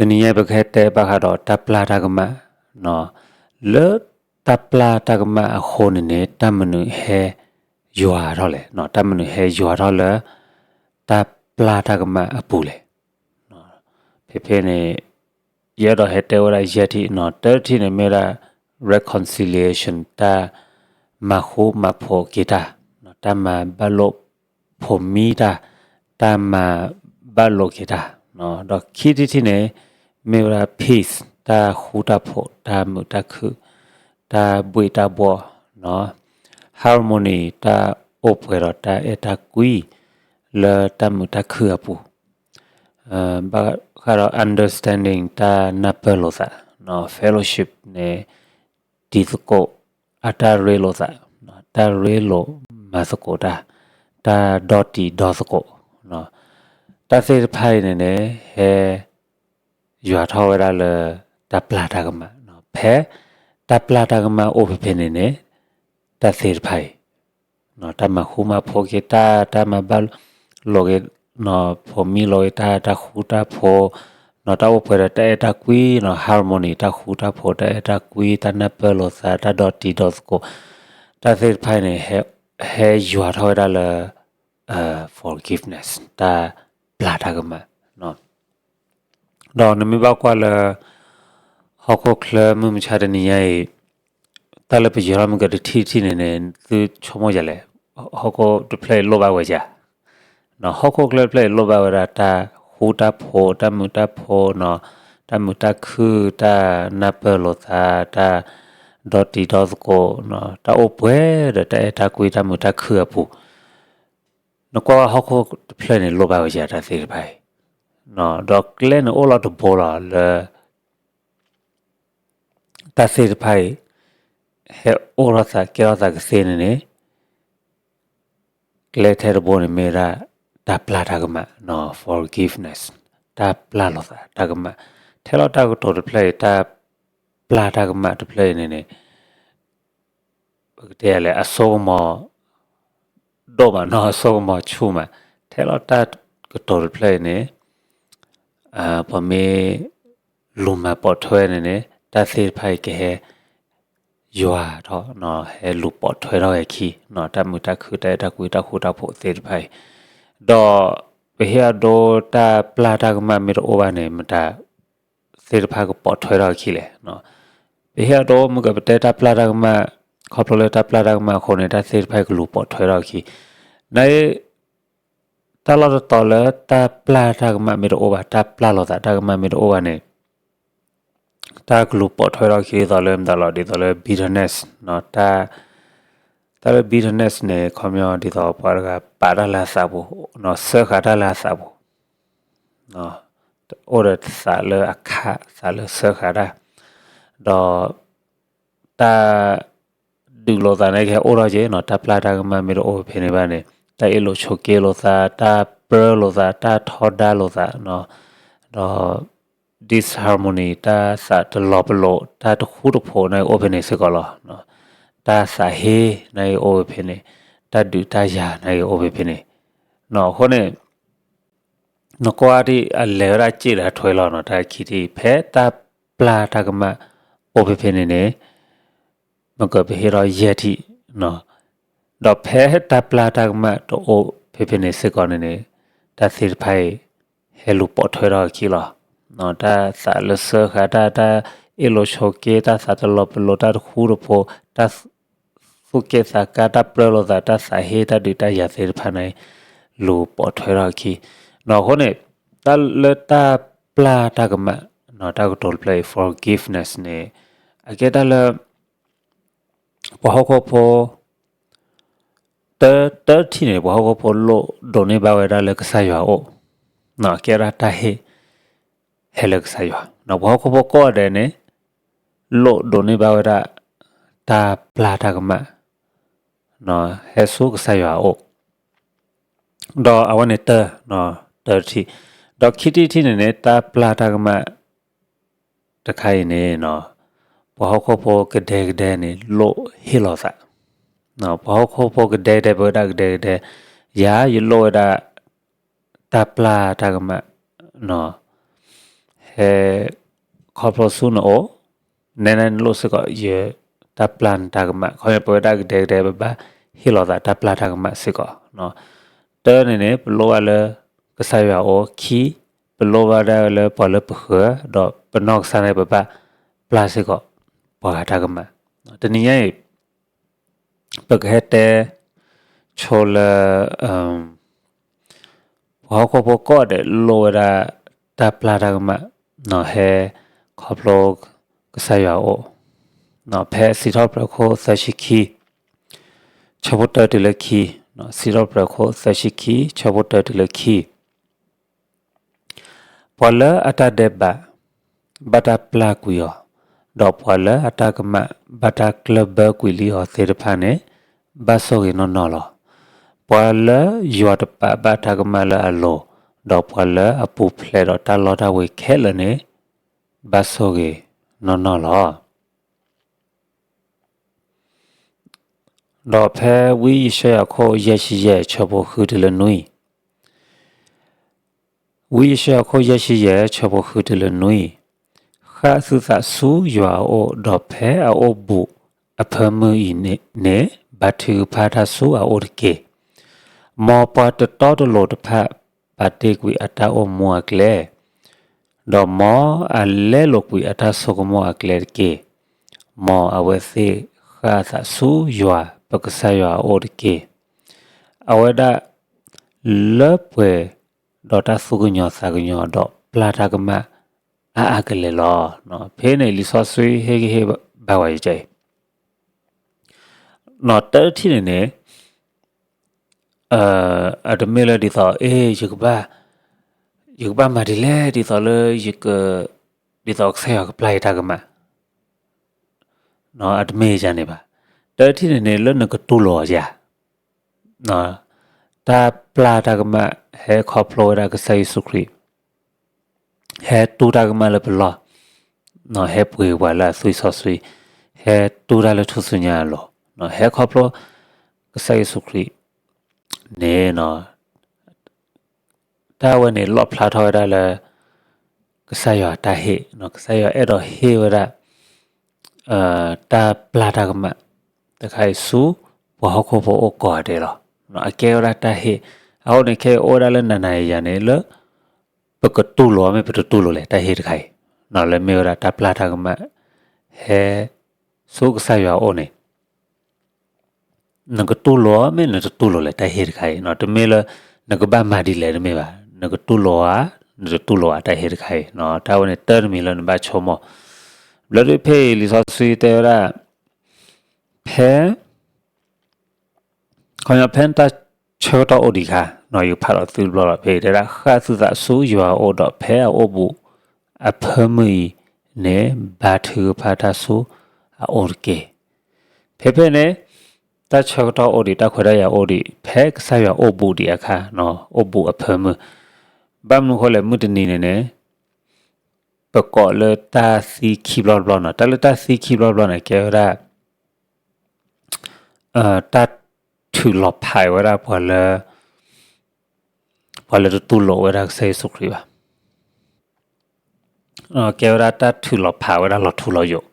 တနံၤညါပကဟဲတဲဘၣ်ဃးဒီးတၢ်ပျၢ်တၢ်ကမၣ်, လၢတၢ်ပျၢ်တၢ်ကမၣ်အဃိန့ၣ်န့ၣ် တၢ်မနုၤဟဲယွၤထီၣ်လဲၣ်, တၢ်မနုၤဟဲယွၤထီၣ်လၢ တၢ်ပျၢ်တၢ်ကမၣ်အပူၤလဲၣ်. ဖဲဖဲန့ၣ် ယအဲၣ်ဒိးဟဲတဲဝဲဒၣ်ယဲၢ်ထံၣ်, တၢထံၣ်န့ၣ်မ့ၢ်ဝဲဒၣ် reconciliation တၢ်မၤဃူမၤဖိးက့ၤတၢ်, တၢ်မၤဘၣ်လိာ်ဖိးမံတၢ်, တၢ်မၤဘၣ်လိာ်က့ၤတၢ်, ဒီးခံထံၣ်တထံၣ်န့ၣ် မ့ၢ်ဝဲဒၣ် peace တၢ်ဃူတၢ်ဖိး တၢ်မုာ်တၢ်ခုၣ် တၢ်ဘှ့ၣ်တၢ်ဘှီၣ်, harmony တၢ်အိၣ်ပှဲၤဒီးတၢ်အဲၣ်တၢ်ကွံ လၢတၢ်မုာ်တၢ်ခုၣ်အပူၤ, ဘၣ်ဃးဒီး understanding တၢ်နၢ်ပၢၢ်လိာ်သး, fellowship န့ၣ် တံၤသကိး အတၢ်ရ့လိာ်သး, တၢ်ရ့လိာ်မၤသကိးတၢ်, တၢ်ဒီတံၤဒီသကိး, တၢ်သ့ၣ်တဖၣ်အံၤန့ၣ်န့ၣ် ဟဲယွၤထီၣ်ဝဲဒၣ်လၢတၢ်ပျၢ်တၢ်ကမၣ်, ဖဲတၢ်ပျၢ်တၢ်ကမၣ်အိၣ်ဖဲဖဲန့ၣ်န့ၣ် တၢ်သ့ၣ်တဖၣ်အံၤ တၢ်မၤဃူမၤဖိးက့ၤတၢ်, တၢ်မၤဘၣ်လိာ်က့ၤ ဖိးမံလိာ်က့ၤတၢ်, တၢ်ဃူတၢ်ဖိး, တၢ်အိၣ်ပှဲၤဒီးတၢ်အဲၣ်တၢ်ကွံ, harmony တၢ်ဃူတၢ်ဖိး တၢ်အဲၣ်တၢ်ကွံ, တၢ်နၢ်ပၢၢ်လိာ်သး, တၢ်ဒီတံၤဒီသကိး, တၢ်သ့ၣ်တဖၣ်န့ၣ် ဟဲယွၤထီၣ်ဝဲဒၣ်လၢ forgiveness တၢ်ပျၢ်တၢ်ကမၣ် ဒီးနမ့ၢ်ဘၣ်ကွၢ်လၢ ဟီၣ်ခိၣ်ချၢမုၢ်မဆါတနံၤညါအံၤ, တၢ်လၢပယွၤထီၣ်မ့ၢ်ကတထံၣ်တထံၣ်န့ၣ်န့ၣ် သုဆိကမိၣ်ယၤလဲၣ်, ဟီၣ်ခိၣ်တဖျၢၣ်အံၤလိၣ်ဘၣ်ဝဲယၤ, ဟီၣ်ခိၣ်ချၢတဖျၢၣ်အံၤလိၣ်ဘၣ်ဝဲဒၣ် တၢ်ဃူတၢ်ဖိး, တၢ်မုာ်တၢ်ဖိး, တၢ်မုာ်တၢ်ခုၣ်, တၢ်နၢ်ပၢၢ်လိာ်သး, တၢ်ဒီတံၤဒီသကိး, တၢ်အိၣ်ပှဲၤဒီးတၢ်အဲၣ်တၢ်ကွံ တၢ်မုာ်တၢ်ခုၣ်အပူၤ, နကွၢ်ဝဲဟီၣ်ခိၣ်တဖျၢၣ်န့ၣ်လိၣ်ဘၣ်ဝဲယၤတၢ်သ့ၣ်တဖၣ်အံၤ, ဒီးကျဲန့ၣ်အိၣ်လီၤတဘိလီၤလၢ တၢ်သ့ၣ်တဖၣ်အံၤ ဟဲအိၣ်ထီၣ်သးကဲထီၣ်သးကသ့န့ၣ်န့ၣ်, ကျဲထဲတဘိန့ၣ်မ့ၢ်ဝဲဒၣ် တၢ်ပျၢ်တၢ်ကမၣ်, forgiveness, တၢ်ပျၢ်လိာ်သးတၢ်ကမၣ်, ထဲလီၤတၢ်ကတိၤတဖျၢၣ်အံၤ တၢ်ပျၢ်တၢ်ကမၣ်တဖျၢၣ်အံၤန့ၣ်န့ၣ် ပကတဲလဲၣ် အစိကမီၤဒိၣ်မးနီၤ အစိကမီၤဆူၣ်မး, ထဲလီၤတၢ်ကတိၤတဖျၢၣ်အံၤန့ၣ် ပမ့ၢ်လူၤမၤပိာ်ထွဲန့ၣ်န့ၣ် တၢ်သ့ၣ်တဖၣ်အံၤကဟဲ ယွၤထီၣ် ဟဲလူၤပိာ်ထွဲထီၣ်ဝဲအခံ တၢ်မုာ်တၢ်ခုၣ် တၢ်အဲၣ်တၢ်ကွံ တၢ်ဃူတၢ်ဖိးသ့ၣ်တဖၣ်အံၤ, ဒီးပဟ့ၣ်အဒိတၢ်ပျၢ်တၢ်ကမၣ်မ့ၢ်တအိၣ်ဘၣ်န့ၣ် မတၤသ့ၣ်တဖၣ်ကပိာ်ထွဲထီၣ်အခံလဲၣ်. ပဟ့ၣ်အဒိ မ့ၢ်ကပတဲတၢ်ပျၢ်တၢ်ကမၣ် ခီဖျိလၢတၢ်ပျၢ်တၢ်ကမၣ်အဃိန့ၣ် တၢ်သ့ၣ်တဖၣ်အံၤကလူၤပိာ်ထွဲထီၣ်အခံ, န တၢ်လီၢ်တတီၤလၢတၢ်ပျၢ်တၢ်ကမၣ်မ့ၢ်တအိၣ်ဘၣ် တၢ်ပျၢ်လိာ်သးတၢ်ကမၣ်မ့ၢ်တအိၣ်ဘၣ်န့ၣ် တၢ်ကလူၤပိာ်ထွဲထီၣ်အခံဒ်သိးလၢမတၤလီၤ ဒ်သိးလၢ bitterness တၢ်လၢ bitterness န့ၣ် ခီပညီဒ်သိးပှၤတဂၤပာ်တၢ်လၢအသးပူၤ စၢဃာ်တၢ်လၢအသးပူၤ အိၣ်ဒီးသးလၢအခး သးလၢစၢဃာ်တၢ်, ဒီး တၢ်ဒုးလိာ်သးန့ၣ်ကဟဲအိၣ်ထီၣ်က့ၤနီၤ တၢ်ပျၢ်တၢ်ကမၣ်မ့ၢ်တအိၣ်ဖဲန့ၣ်ဘၣ်န့ၣ် တၢ်အ့ၣ်လိာ်ဆိးက့လိာ်သး တၢ်ပြၢလိာ်သး တၢ်ထီဒါလိာ်သး ဒီး disharmony တၢ်သးတလီၤပလိာ် တၢ်တဃူတဖိးန့ၣ်အိၣ်ဖဲန့ၣ်စ့ၢ်ကီးလီၤ. တၢ်သးဟ့န့ၣ်အိၣ်ဝဲဖဲန့ၣ် တၢ်ဒုးတၢ်ယၤန့ၣ်အိၣ်ဝဲဖဲန့ၣ် အဃိန့ၣ် နကွၢ်ဒ်အလဲၤဝဲဒၣ်စ့ၢ်ဒီးထွဲလီၤနီၤ တၢ်ခံထံၣ် ဖဲတၢ်ပျၢ်တၢ်ကမၣ်အိၣ်ဖဲဖဲန့ၣ်န့ၣ် မ့ၢ်ကပဟ့ၣ်ထီၣ်ယဲၢ်ထံၣ်, ဒီးဖဲတၢ်ပျၢ်တၢ်ကမၣ်တအိၣ်ဖဲဖဲန့ၣ်စ့ၢ်ကီးန့ၣ်န့ၣ် တၢ်သ့ၣ်တဖၣ်အံၤ ဟဲလူၤပိာ်ထွဲထီၣ်အခံလီၤ. တၢ်သးလၢစၢဃာ်တၢ် တၢ်အ့ၣ်လိာ်ဆိးက့ တၢ်သးတလီၤပလိာ် တၢ်တဃူတဖိး တၢ် သူၣ်က့သးကါ တၢ်ပြၢလိာ်သး တၢ်သးဟ့ တၢ်ဒုးတၢ်ယၤသ့ၣ်တဖၣ်န့ၣ် လူၤပိာ်ထွဲထီၣ်အခံ, အဃိန့ၣ် တၢ်လၢတၢ်ပျၢ်တၢ်ကမၣ် တၢ်ကတိၤတဖျၢၣ်အံၤ forgiveness န့ၣ် အကဲတၢ်လၢ ပှၤဟီၣ်ခိၣ်ဖိ တၢ်တထံၣ်န့ၣ် ပှၤဟီၣ်ခိၣ်ဖိလိၣ်ဒိးန့ၢ်ဘၣ်ဝဲဒၣ်လၢကစၢ်ယွၤအအိၣ်, ကဲဒၣ်တၢ်ဟ့ၣ် ဟဲလၢကစၢ်ယွၤ, ပှၤဟီၣ်ခိၣ်ဖိကိးဂၤဒဲးန့ၣ် လိၣ်ဒိးန့ၢ်ဘၣ်ဝဲဒၣ် တၢ်ပျၢ်တၢ်ကမၣ် ဟဲဆူကစၢ်ယွၤအအိၣ်, ဒီးအဝဲန့ၣ်တၢ် တၢ်တထံၣ်, ဒီးခံထံၣ်တထံၣ်န့ၣ်န့ၣ် တၢ်ပျၢ်တၢ်ကမၣ် တခါအံၤန့ၣ် ပှၤဟီၣ်ခိၣ်ဖိကဒဲကဒဲန့ၣ် လိၣ်ဟ့ၣ်လီၤသး, ပှၤဟီၣ်ခိၣ်ဖိကဒဲကဒဲ ပဝဲဒၣ်ကဒဲကဒဲ, ယၤယလိၣ်ဝဲဒၣ် တၢ်ပျၢ်တၢ်ကမၣ် ဟ ဟဲခီဖျိဆူနအိၣ်, နဲနလိၣ်စ့ၢ်ကီးယတၢ်ပျၢ်နတၢ်ကမၣ်, ခီပညီပဝဲဒၣ်ကဒဲကဒဲ ပဘၣ်ဟ့ၣ်လီၤသးတၢ်ပျၢ်တၢ်ကမၣ်စ့ၢ်ကီး. တၢန့ၣ်န့ၣ် ပလိၣ်ဘၣ်လၢကစၢ်ယွၤအအိၣ်, ခံ, ပလိၣ်ဘၣ်ဒၣ်လၢပှၤလၢပဃၢၤ, ဒီးပနီၢ်ကစၢ်န့ၣ် ပဘၣ်ပျၢ်စ့ၢ်ကီးပှၤဂၤတၢ်ကမၣ်. တနံၤညါအံၤ ပကဟဲတဲဆိလၢ ပှၤဟီၣ်ခိၣ်ဖိကိးဂၤဒဲး လိၣ်ဝဲဒၣ်တၢ်ပျၢ်တၢ်ကမၣ်, ဟဲခီဖျိကစၢ်ယွၤအအိၣ်, ဖဲစံးထီၣ်ပတြၢၤခိၣ်သၢဆံခံ, ဆၢဖိတၢတုၤလၢခံ, စံးထီၣ်ပတြၢၤခိၣ်သၢဆံခံ ဆၢဖိတၢတုၤလၢခံ ပှၤလၢအတၢ်ဒဲးဘး ဘၣ်တၢ်ပျၢ်ကွံာ်အီၤ, ဒီးပှၤလၢအတၢ်ကမၣ် ဘၣ်တၢ်ကျၢၢ်ဘၢကွံာ်လံအီၤသ့ၣ်တဖၣ်န့ၣ် ဘၣ်ဆိၣ်ဂ့ၤနီၢ်နီၢ်လီၤ. ပှၤလၢယွၤတပာ်ဘၣ်တၢ်ကမၣ်လၢအလိၤ, ဒီးပှၤလၢအပူၤဖျဲးဒီးတၢ်လီတၢ်ဝ့ၤခဲလၢာ်န့ၣ် ဘၣ်ဆိၣ်ဂ့ၤနီၢ်နီၢ်လီၤ. ဒီးဖဲဝံယၡါယၤခိၣ်ယဲၢ်ဆံယဲၢ် ဆၢဖိဃုတုၤလၢနွံ, ဝံယၡါယၤခိၣ်ယဲၢ်ဆံယဲၢ် ဆၢဖိဃုတုၤလၢနွံ, ဃၣ်သုသးဆူယွၤအအိၣ်, ဒီးဖဲအအိၣ်ဘူးအဖၢမုၢ်အံၤန့ၣ် ဘါထုကဖၣ်တၢ်ဆူအအိၣ်တက့ၢ်. မ်ပှၤတတီတလိၤတဖၣ် ပာ်တ့ၢ်ကွံာ်အတၢ်အိၣ်မူအကျဲ, ဒီးမ်အလဲလိာ်ကွံာ်အတၢ်ဆိကမိၣ်အကျဲတက့ၢ်. မ်အဝဲသ့ၣ်ဃၣ်အသးဆူယွၤပကစၢ်ယွၤအအိၣ်တက့ၢ်. အဝဲဒၣ်လၢပှဲၤဒီးတၢ်သူၣ်ကညီၤသးကညီၤ ဒီးပျၢ်တၢ်ကမၣ်အါအါကလဲာ်လီၤ. ဖဲန့ၣ်လံာ်စီဆှံဟ့ၣ်ဂံၢ်ဟ့ၣ်ဘါဝဲအံၤ နီၢ်တၢ်ထံၣ်န့ၣ်န့ၣ် အတမ့ၢ်လၢဒ်သိး အ့ ယကဘၣ်မၤဒ်လဲၣ် ဒ်သိးလၢ ဒ်သိးကစၢ်ယွၤကပျၢ်ယတၢ်ကမၣ်, အတမ့ၢ်ယၤန့ၣ်ဘၣ်. တၢ်ထံၣ်န့ၣ်န့ၣ် လၢနကတူၢ်လိာ်အီၤယၤ, တၢ်ပျၢ်တၢ်ကမၣ် ဟဲခီဖျိဝဲဒၣ်ကစၢ်ယ့ၣ်ၡူးခရံာ် ဟဲတူၢ်တၢ်ကမၣ်လၢပလီၢ်, ဟဲပှ့ၤပှၤလၢအသွံၣ်စီဆှံ, ဟဲတူၢ်တၢ်လၢထူၣ်စုညါအလီၢ်, ဟဲခီဖျိကစၢ်ယ့ၣ်ၡူးခရံာ်န့ၣ် တၢ်ဝဲန့ၣ်လီၣ်ဖျါထီၣ်ဝဲဒၣ်လၢ ကစၢ်ယွၤတၢ်ဟ့ၣ်, ကစၢ်ယွၤအဲၣ်ဒိးဟ့ၣ်ဝဲဒၣ် တၢ်ပျၢ်တၢ်ကမၣ်တခါအံၤဆူ ပှၤဟီၣ်ခိၣ်ဖိအိၣ်ကိးဂၤဒဲးလီၤ. အကဲဝဲဒၣ်တၢ်ဟ့ၣ်, အဃိန့ၣ်ခဲအံၤအိၣ်ဝဲဒၣ်လၢနၤနၤယၤယၤန့ၣ်လၢ ပကတူၢ်လိာ်မ့ၢ်ပတတူၢ်လိာ်လဲၣ် တၢ်ဟ့ၣ်တခါအံၤ, လၢမ့ၢ်ဝဲဒၣ်တၢ်ပျၢ်တၢ်ကမၣ် ဟဲဆူကစၢ်ယွၤအအိၣ်န့ၣ် နကတူၢ်လိာ်မ့ၢ်နတတူၢ်လိာ်လဲၣ် တၢ်ဟ့ၣ်တခါအံၤ, တမ့ၢ်လၢ နကဘၣ်မၤဒ်လဲၣ်တမ့ၢ်ဘၣ်, နကတူၢ်လိာ်ဧါ, နတတူၢ်လိာ်ဧါ တၢ်ဟ့ၣ်တခါအံၤ, တၢ်ဝဲန့ၣ်တၢ်တမံၤလၢနဘၣ်ဆိကမိၣ်, ဘျၢဒုးဖဲအံၤလံာ်စီဆှံတဲဝဲဒၣ် ဖဲ ခီဖျိဖဲတၢ်ဆၢကတီၢ်အိၣ်ဒံးအခါ, ယကဖးဒီးသုတဘျီလီၤ ဖဲအံၤတဲဒၣ် ဃၣ်သုသးဆူယွၤအအိၣ်ဒီးဖဲအအိၣ်ဘူးအဖၢမုၢ်အံၤန့ၣ် ဘါထုကဖၣ်တၢ်ဆူအအိၣ်တက့ၢ်. ဖဲဖဲန့ၣ် တၢ်ဆၢကတီၢ်အိၣ်ဒံး တၢ်ခွဲးတၢ်ယာ်အိၣ်ဒံး ဖဲကစၢ်ယွၤအိၣ်ဘူးဒံးအခါ, အိၣ်ဘူးအဖၢမုၢ်, ဘၣ်မနုၤဃိလဲၣ် မုၢ်တနံၤန့ၣ်န့ၣ် ပကိးလၢတၢ်သံခံဘျီတဘျီန့ၣ်, တၢ်လၢတၢ်သံခံဘျီတဘျီန့ၣ် ကဲဝဲဒၣ် တၢ်ထုးလီၤဖးဝဲဒၣ်ပှၤလၢ ပှၤလၢတတူၢ်လိာ်ဝဲဒၣ်ကစၢ်ယ့ၣ်ၡူးခရံာ်ဘၣ်, ကဲဝဲဒၣ်တၢ်ထုးလီၤဖးဝဲဒၣ်လီၤထူလီၤယိာ်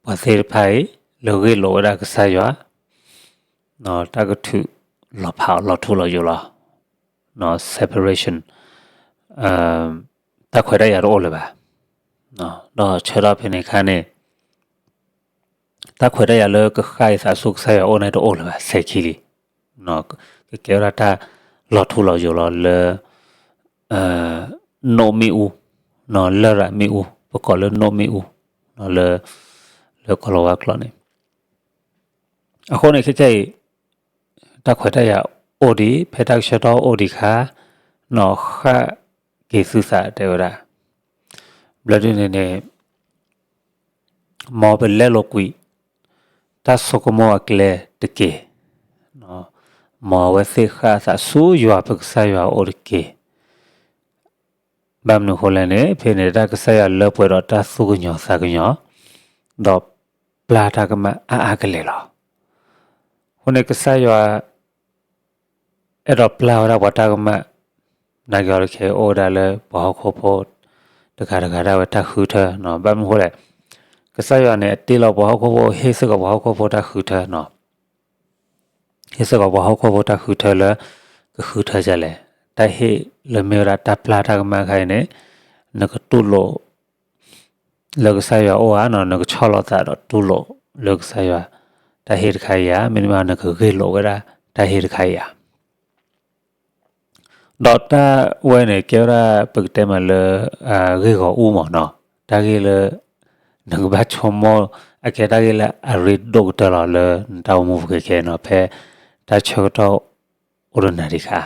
ပှၤသ့ၣ်တဖၣ်အံၤ လၢဂ့ၢ်လိာ်ဝဲဒၣ်ကစၢ်ယွၤ, တၢ်ကထုးလီၤဖးအီၤလီၤထူလီၤယိာ်လီၤ, separation, တၢ်ခွဲးတၢ်ယာ်တအိၣ်လၢၤဘၣ်, ဒီးဆၢထီၣ်ဖဲန့ၣ်အခါန့ၣ် တၢ်ခွဲးတၢ်ယာ်လၢကဃၣ်အသးဆူကစၢ်ယွၤအအိၣ်န့ၣ်တအိၣ်လၢၤဘၣ် စဲးခံလံ, ကကဲဝဲဒၣ်တၢ်လီၤထူလီၤယိာ်လီၤလၢ နိၣ်မ့ၣ်အူ, လရာ်မ့ၣ်အူ, ပကိးလၢနိၣ်မ့ၣ်အူ, လၢ လၢကီၢ်လီၤဝါကျိာ်န့ၣ်, အဃိန့ၣ်ခဲခဲအံၤ တၢ်ခွဲးတၢ်ယာ်အိၣ်ဒံး ဖဲတၢ်ကဆၢထီၣ်အိၣ်ဒံးအခါ, နီၢ်ဃၣ်က့ၤသုသးတဲဝဲဒၣ်, ဘျၢဒုးန့ၣ်န့ၣ် မ်ပလဲလိာ်ကွံာ် တၢ်ဆိကမိၣ်အကျဲတက့ၢ်, မ်အဝဲသ့ၣ်ဃၣ်အသးဆူယွၤပကစၢ်ယွၤအအိၣ်တက့ၢ်. ဘၣ်မနုၤအဃိလဲၣ်န့ၣ် ဖဲန့ၣ်တၢ်ကစၢ်ယွၤလၢပှဲၤဒီးတၢ်သူၣ်ကညီၤသးကညီၤ, ဒီးပျၢ်တၢ်ကမၣ်အါအါကလဲာ်လီၤ. အဃိန့ၣ်ကစၢ်ယွၤ အဲၣ်ဒိးပျၢ်ဝဲဒၣ်ပှၤတၢ်ကမၣ် နာ်က့ၤအီၤတခဲအံၤ အိၣ်ဝဲဒၣ်လၢပှၤဟီၣ်ခိၣ်ဖိ တဂၤတဂၤဒၣ်ဝဲတၢ်ဃုထၢနီၤ. ဘၣ်မနုၤဃိလဲၣ်, ကစၢ်ယွၤန့ၣ် အတ့လီၤပှၤဟီၣ်ခိၣ်ဖိ ဟ့ၣ်စ့ၢ်ကီးပှၤဟီၣ်ခိၣ်ဖိတၢ်ဃုထၢနီၤ. ဟ့ၣ်စ့ၢ်ကီးပှၤဟီၣ်ခိၣ်ဖိတၢ်ဃုထၢလၢ ကဃုထၢဒ်လဲၣ်, တၢ်ဟ့ၣ်လၢမ့ၢ်ဝဲဒၣ်တၢ်ပျၢ်တၢ်ကမၣ်တခါအံၤန့ၣ် နကတူၢ်လိာ် လၢကစၢ်ယွၤအအိၣ်ဧါနီၤ, နကဆီၣ်လီၤသးဒီးတူၢ်လိာ်လၢကစၢ်ယွၤ တၢ်ဟ့ၣ်တခါအံၤဧါ, မ့တမ့ၢ်နကဂ့ၢ်လိာ်ဝဲဒၣ်တၢ်ဟ့ၣ်တခါအံၤဧါ. ဒီးတၢ်ဝဲန့ၣ် ကဲဝဲဒၣ်ပကတဲမးလၢ ဂ့ၢ်ဂီၤအူမးနီၤ, တၢ်ဂ့ၢ်လၢ နကဘၣ်ဆိကမိၣ် အကဲတၢ်ဂ့ၢ်လၢအရ့ဒိၣ်ကတၢၢ်လီၤလၢနတၢ်အိၣ်မူပူၤခဲခဲနီၤ, ဖဲတၢ်ဆၢကတီၢ်အိၣ်ဒီးနၤဒံးခါ,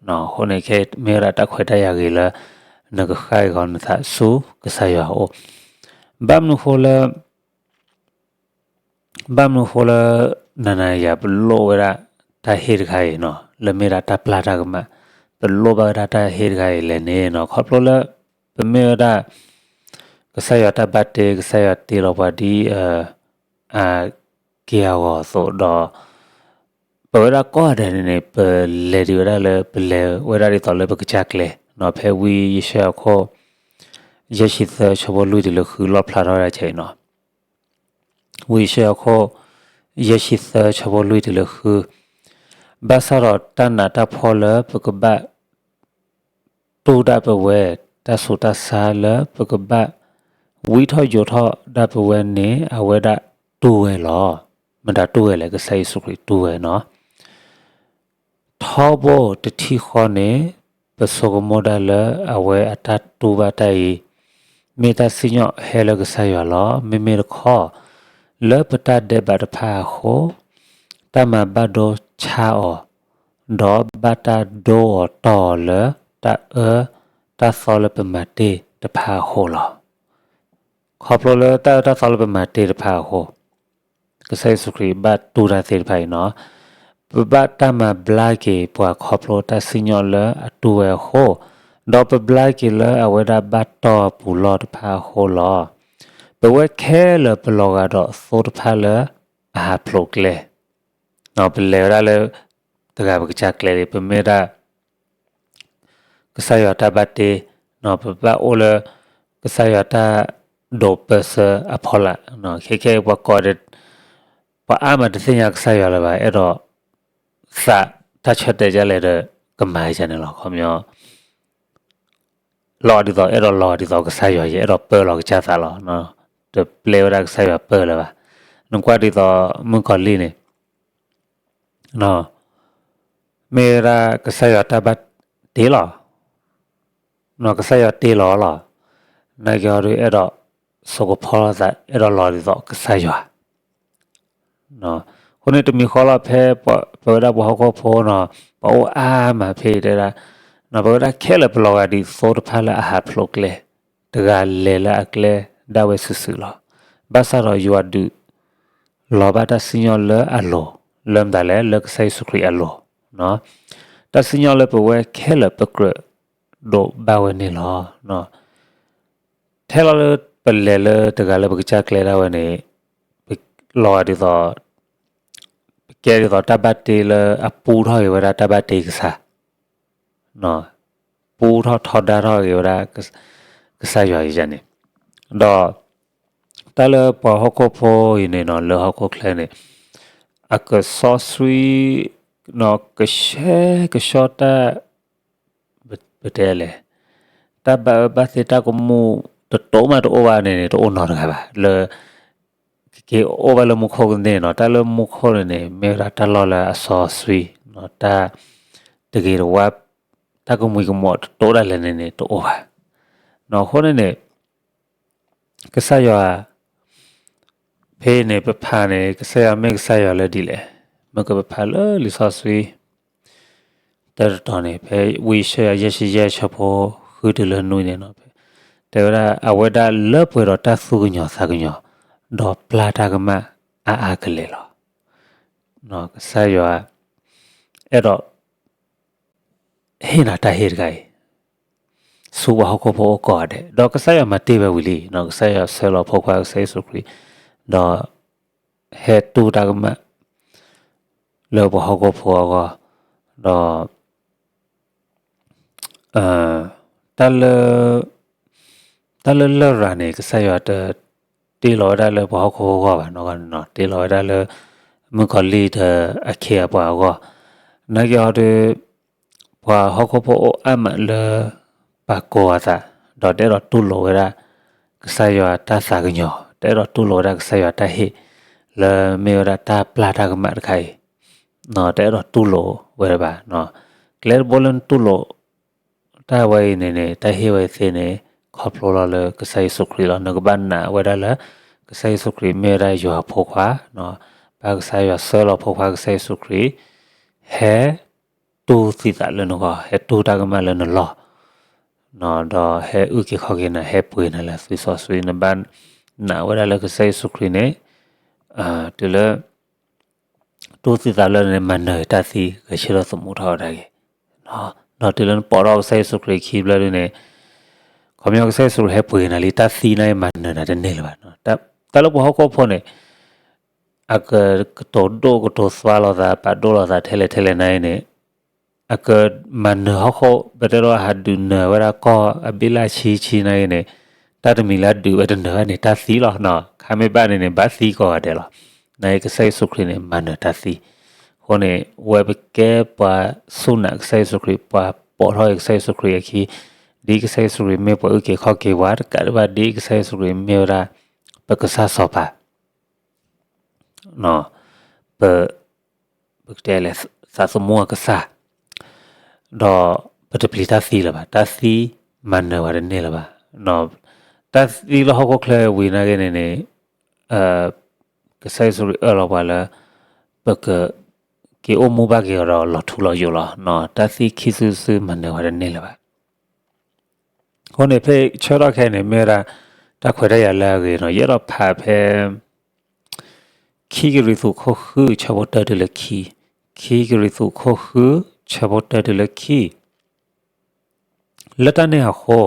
အဃိန့ၣ် ခဲမ့ၢ်ဝဲဒၣ်တၢ်ခွဲးတၢ်ယာ်ဂ့ၤလၢ နကဃၣ်ဂီၤနသးဆူကစၢ်ယွၤအအိၣ်. ဘၣ်မနုၤဃိလၢ ဘၣ်မနုၤဃိလၢ နၤနၤယၤယၤ ပလိၣ်ဝဲဒၣ်တၢ်ဟ့ၣ်တခါအံၤနီၤ, လၢမ့ၢ်ဒၣ်တၢ်ပျၢ်တၢ်ကမၣ်, ပလိၣ်ဘၣ်ဝဲဒၣ်တၢ်ဟ့ၣ်တခါအံၤလဲၣ်န့ၣ်နီၤ, ခီဖျိလၢ ပမ့ၢ်ဝဲဒၣ် ကစၢ်ယွၤတၢ်ဘၣ်တ့ ကစၢ်ယွၤတ့လီၤပှၤဒ် အက့ၢ်အဂီၤအသိးဒီး ပဝဲဒၣ်ကိးဂၤဒဲးန့ၣ်န့ၣ် ပလဲၤဒံးဝဲဒၣ်လၢ ပလဲၤဝဲဒၣ်ဒ်သိးလၢပကစၢ်ကျဲနီၤ, ဖဲဝံယၡါယၤခိၣ် ယဲၢ်ဆံသၢဆၢဖိလွံၢ်တုၤလၢဃုလီၣ်ဖျါထီၣ်ဝဲဒၣ်ခဲအံၤနီၤ. ဝံယၡါယၤခိၣ် ယဲၢ်ဆံသၢဆၢဖိလွံၢ်တုၤလၢဃု, ဘၣ်ဆၣ်ဒီးတၢ်နးတၢ်ဖှီၣ်လၢပကဘၣ် တူၢ်ဒၣ်ပဝဲ, တၢ်ဆူးတၢ်ဆါလၢပကဘၣ် ဝံထီၣ်ယိးထီၣ်ဒၣ်ပဝဲန့ၣ် အဝဲဒၣ်တူၢ်ဝဲလီၤ. မတၤတူၢ်ဝဲလဲၣ်, ကစၢ်ယ့ၣ်ၡူးခရံာ်တူၢ်ဝဲနီၤ. ထီဘိတထံၣ်ဃီန့ၣ် ပဆိကမိၣ်ဒၣ်လၢအဝဲအတၢ်တူၢ်ဘၣ်တၢ်အံၤ မ့ၢ်တၢ်စံၣ်ညီၣ်ဟဲလၢကစၢ်ယွၤလီၤ. မ့မ့ၢ်တခီ လၢပတၢ်ဒဲးဘးတဖၣ်အဃိ တၢ်မၤဘၣ်ဒိဆါအီၤ ဒီးဘၣ်တၢ်ဒိအီၤတီၢ်အီၤလၢတၢ်အၢတၢ်သီလၢပမၤတ့ၢ်တဖၣ်အဃိလီၤ. ခီဖျိလၢတၢ်အၢတၢ်သီလၢပမၤတ့ၢ်တဖၣ်အဃိ ကစၢ်ယ့ၣ်ၡူးခရံာ်ဘၣ်တူၢ်တၢ်သ့ၣ်တဖၣ်အံၤနီၤ, ပဘၣ်တၢ်မၤဘျါက့ၤပှၤခီဖျိတၢ်စံၣ်ညီၣ်လၢအတူၢ်ဝဲအဃိ, ဒီးပဘျါက့ၤလၢအဝဲဒၣ်ဘၣ်တီၢ်ပူၤလီၢ်တဖၣ်အဃိလီၤ. ပဝဲခဲလၢာ်ပလီၤဂာ်ဒီးသိတဖၣ်လၢအဟးဖျိးကျဲ, ပလဲၤဝဲဒၣ်လၢ တဂၤပကစၢ်ကျဲလံ, ပမ့ၢ်ဝဲဒၣ် ကစၢ်ယွၤတၢ်ဘၣ်တ့, ပဘၣ်အိၣ်လၢ ကစၢ်ယွၤတၢ်ဒိးပၢဆှၢအဖီလာ်, ခဲခဲအံၤပှၤကိးဂၤဒဲး ပှၤအါမးတသ့ၣ်ညါကစၢ်ယွၤလၢၤဘၣ်, အဲၣ်ဒိး သးတၢ်ဆၢတဲာ်ဒ်လဲၣ်ဒီး ကမၤယၤန့ၣ်လီၤ. ခီပညီ လီၤဒ်သိး အဲၣ်ဒိးလီၤဒ်သိးကစၢ်ယွၤယဲ အဲၣ်ဒိးပၢလီၤကစၢ်သးလီၤ. တပျဲဝဲဒၣ်ကစၢ်ယွၤပၢလၢၤဘၣ်. နကွၢ်ဒ်သိးမုၣ်ကီၤလံၢ်န့ၣ် မ့ၢ်ဝဲဒၣ်ကစၢ်ယွၤတၢ်ဘၣ်တ့လီၤ. ကစၢ်ယွၤတ့လီၤလီၤ. နာ်က့ၤအီၤဒုး အဲၣ်ဒိး စိကဖီလိာ်သး အဲၣ်ဒိးလီၤဒ်သိးကစၢ်ယွၤ. အဃိန့ၣ်တမံၤဃီလီၤ ဖဲပဝဲဒၣ်ပှၤဟီၣ်ခိၣ်ဖိနီၤ ပှၤအိၣ်အါမးဖဲအံၤတဲဒၣ် ပဝဲဒၣ်ခဲလၢာ်ပလီၤဂာ်ဒ်သိတဖၣ်လၢအဟးဖျိးကျဲ, တဂၤလဲၤလၢအကျဲဒၣ်ဝဲစုာ်စုာ်လီၤ. ဘၣ်ဆၣ်ဒီးယွၤဒုး လီၤဘၣ်တၢ်စံၣ်ညီၣ်လၢအလိၤ, လၢမတၤလဲၣ် လၢကစၢ်ယ့ၣ်ၡူးခရံာ်အလိၤ, တၢ်စံၣ်ညီၣ်လၢပဝဲခဲလၢာ်ပကြၢးဒိးဘၣ်ဝဲန့ၣ်လီၤ. ထဲလီၤလၢပလဲၤလၢတဂၤလၢပကစၢ်ကျဲဒၣ်ဝဲန့ၣ် ပလီၤဂာ်ဒ်သိး ပကဲဒ်သိးတၢ်ဘၣ်တ့လၢအပူထီၣ်က့ၤဝဲဒၣ်တၢ်ဘၣ်တ့ကစၢ် ပူထီၣ်ထီဒါထီၣ်က့ၤဝဲဒၣ် ကစၢ်ယွၤအံၤန့ၣ်, ဒီး တၢ်လၢပှၤဟီၣ်ခိၣ်ဖိအံၤန့ၣ်နီၤ လၢဟီၣ်ခိၣ်ချၢန့ၣ် အကစီဆှံ ကဆှဲကဆှီတၢ် ပတဲလဲၣ် တၢ်ဘၣ်အၢဘၣ်သီတၢ်ကမူၣ်တတိၤမးတအိၣ်ဘၣ်န့ၣ်န့ၣ် တအိၣ်နီတဂၤဘၣ် လၢ ကက့ၤအိၣ်ဘၣ်လၢမူခိၣ်ကန့ၢ်နီၤ, တၢ်လၢမူခိၣ်န့ၣ်န့ၣ် မ့ၢ်ဝဲဒၣ်တၢ်လီၢ်လၢအစီဆှံ, တၢ်တဂ့ၤတဝါ, တၢ်ကမှံၤကမှိးတတိၤဒၣ်လဲာ်န့ၣ်န့ၣ် တအိၣ်ဘၣ်. အဃိန့ၣ်န့ၣ် ကစၢ်ယွၤ ဖဲန့ၣ် ပဖးန့ၣ် ကစၢ်ယွၤမ့ၢ်ကစၢ်ယွၤလၢဒ်လဲၣ်, မ့ၢ်ကပဖးလၢလံာ်စီဆှံ တၢ်တတီၤန့ၣ် ဖဲဝံယၡါယၤယဲၢ်ဆံယဲၢ်ဆၢဖိဃုတုၤလၢနွံန့ၣ်နီၤ, တဲဝဲဒၣ် အဝဲဒၣ်လၢပှဲၤဒီးတၢ်သူၣ်ကညီၤသးကညီၤ, ဒီးပျၢ်တၢ်ကမၣ်အါအါကလဲာ်လီၤ. ကစၢ်ယွၤ အဲၣ်ဒိး ဟ့ၣ်နၤတၢ်ဟ့ၣ်တခါအံၤ ဆူပှၤဟီၣ်ခိၣ်ဖိအအိၣ်ကိးဂၤဒဲး, ဒီးကစၢ်ယွၤမၤတ့ၢ်ဝဲဝံၤလံ, ကစၢ်ယွၤဆှၢလီၤဖိခွါကစၢ်ယ့ၣ်ၡူးခရံာ်, ဒီးဟဲတူၢ်တၢ်ကမၣ် လၢပှၤဟီၣ်ခိၣ်ဖိအဂီၢ်, ဒီး တၢ်လၢ တၢ်လၢလရာ်န့ၣ် ကစၢ်ယွၤတတ့လီၤဝဲဒၣ်လၢပှၤဟီၣ်ခိၣ်ဖိအဂီၢ်ဘၣ်, တ့လီၤဝဲဒၣ်လၢ မုၣ်ကီၤလံၢ်ဒီးအခ့အပှၤအဂီၢ်, နာ်က့အီၤဒီး ပှၤဟီၣ်ခိၣ်ဖိအိၣ်အါမးလၢ ပာ်ကိးအသး, ဒီးတအဲၣ်ဒိးတူၢ်လိာ်ဝဲဒၣ် ကစၢ်ယွၤတၢ်သးကညီၤ, တအဲၣ်ဒိးတူၢ်လိာ်ဝဲဒၣ်ကစၢ်ယွၤတၢ်ဟ့ၣ် လၢမ့ၢ်ဝဲဒၣ်တၢ်ပျၢ်တၢ်ကမၣ်တခါအံၤ, တအဲၣ်ဒိးတူၢ်လိာ်ဝဲဒၣ်ဘၣ်. ကျဲတဘိလၢနတူၢ်လိာ် တၢ်ဝဲအံၤန့ၣ်န့ၣ် တၢ်ဟ့ၣ်ဝဲသ့န့ၣ် ခီဖျိလီၤလၢကစၢ်ယ့ၣ်ၡူးခရံာ်လီၤ. နကဘၣ်နာ်ဝဲဒၣ်လၢ ကစၢ်ယ့ၣ်ၡူးခရံာ်မ့ၢ်ဝဲဒၣ်ယွၤအဖိခွါ, ဘၣ်ကစၢ်ယွၤဆှၢလီၤဖိခွါကစၢ်ယ့ၣ်ၡူးခရံာ် ဟဲတူၢ်သံသးလၢနဂီၢ်, ဟဲတူၢ်တၢ်ကမၣ်လၢနလီၢ်, ဒီးဟဲအုၣ်က့ၤခီၣ်က့ၤနၤ, ဟဲပှ့ၤနၤလၢသွံၣ်စီဆှံ, နဘၣ်နာ်ဝဲဒၣ်လၢကစၢ်ယ့ၣ်ၡူးခရံာ်န့ၣ် တုၤလၢ တူၢ်သံသးလၢနမၤနၢၤတၢ်သံ ဂဲၤဆၢထၢၣ်သမူထီၣ်ဝဲဒၣ်ဂ့ၤ, ဒီးတုၤလၢနပိာ်ထီၣ်ကစၢ်ယ့ၣ်ၡူးခရံာ်ခံဘျီဒုန့ၣ် ခီပညီကစၢ်ယ့ၣ်ၡူးခရံာ်ဟဲပှ့ၤနၤလံ, တၢ်သံနာ်အံၤမၤနၢၤနၤတန့ၢ်လၢၤဘၣ်. တၢ်လၢပှၤဟီၣ်ခိၣ်ဖိန့ၣ် အကကတိၤဒိၣ်ကတိၤသွါလိာ်သး ပာ်ဒိၣ်လိာ်သးထဲလဲၣ်ထဲလဲၣ်နာ်အံၤန့ၣ် အကမၤနၢၤဟီၣ်ခိၣ် ပတဲဒီးဟးဒုးနၢၤဝဲဒၣ်ကီၢ်အဘ့ၣ်လၢဆံဆံနာ်အံၤန့ၣ် တၢ်တမံၤလၢအဒုးဝဲတနၢၤဘၣ်န့ၣ် တၢ်သံလီၤ. ခါမ့ၢ်ဘၣ်န့ၣ်န့ၣ် ဘၣ်သံကိးဂၤဒဲးလီၤ. နာ်အံၤကစၢ်ယ့ၣ်ၡူးခရံာ်န့ၣ် မၤနၢၤတၢ်သံ. အဃိန့ၣ် ဝဲပကဲပှၤစူၢ်နာ်ကစၢ်ယ့ၣ်ၡူးခရံာ် ပှၤပိာ်ထီၣ်က့ၤကစၢ်ယ့ၣ်ၡူးခရံာ်အခံ, ဒ်ကစၢ်ယ့ၣ်ၡူးခရံာ်မ့ၢ်ပှၤအုၣ်က့ၤခီၣ်က့ၤပှၤ တကးဒံးဘၣ် ဒ်ကစၢ်ယ့ၣ်ၡူးခရံာ်မ့ၢ်ဝဲဒၣ် ပကစၢ်စီၤပၤ ပ ပကတဲလဲၣ် သးသမူအကစၢ်, ဒီးပတပျံၤတၢ်သံလၢၤဘၣ်, တၢ်သံမၤနၢၤဝဲတန့ၢ်လၢၤဘၣ်. တၢ်သံလၢဟီၣ်ခိၣ်ချၢဝံၤနာ်က့န့ၣ်န့ၣ် ကစၢ်ယ့ၣ်ၡူးခရံာ်အၢၣ်လီၤပှၤလၢ ပက က့ၤအိၣ်မူဘၣ်က့ၤအီၤဒီးလီၤထူလီၤယိာ်လီၤ. တၢ်သံခံစုတစုမၤနၢၤဝဲတန့ၢ်လၢၤဘၣ်. အဃိန့ၣ် ဖဲဆၢထီၣ်ခဲအံၤန့ၣ် မ့ၢ်ဝဲဒၣ် တၢ်ခွဲးတၢ်ယာ်လၢအဂ့ၤနီၤ, ယအဲၣ်ဒိးဖးဖဲ ခံကရံၣ်သူးခိၣ်ဃု ဆၢဖိတၢတုၤလၢခံ, ခံကရံၣ်သူးခိၣ်ဃု ဆၢဖိတၢတုၤလၢခံ လၢတၢ်န့ၣ်အဃိ,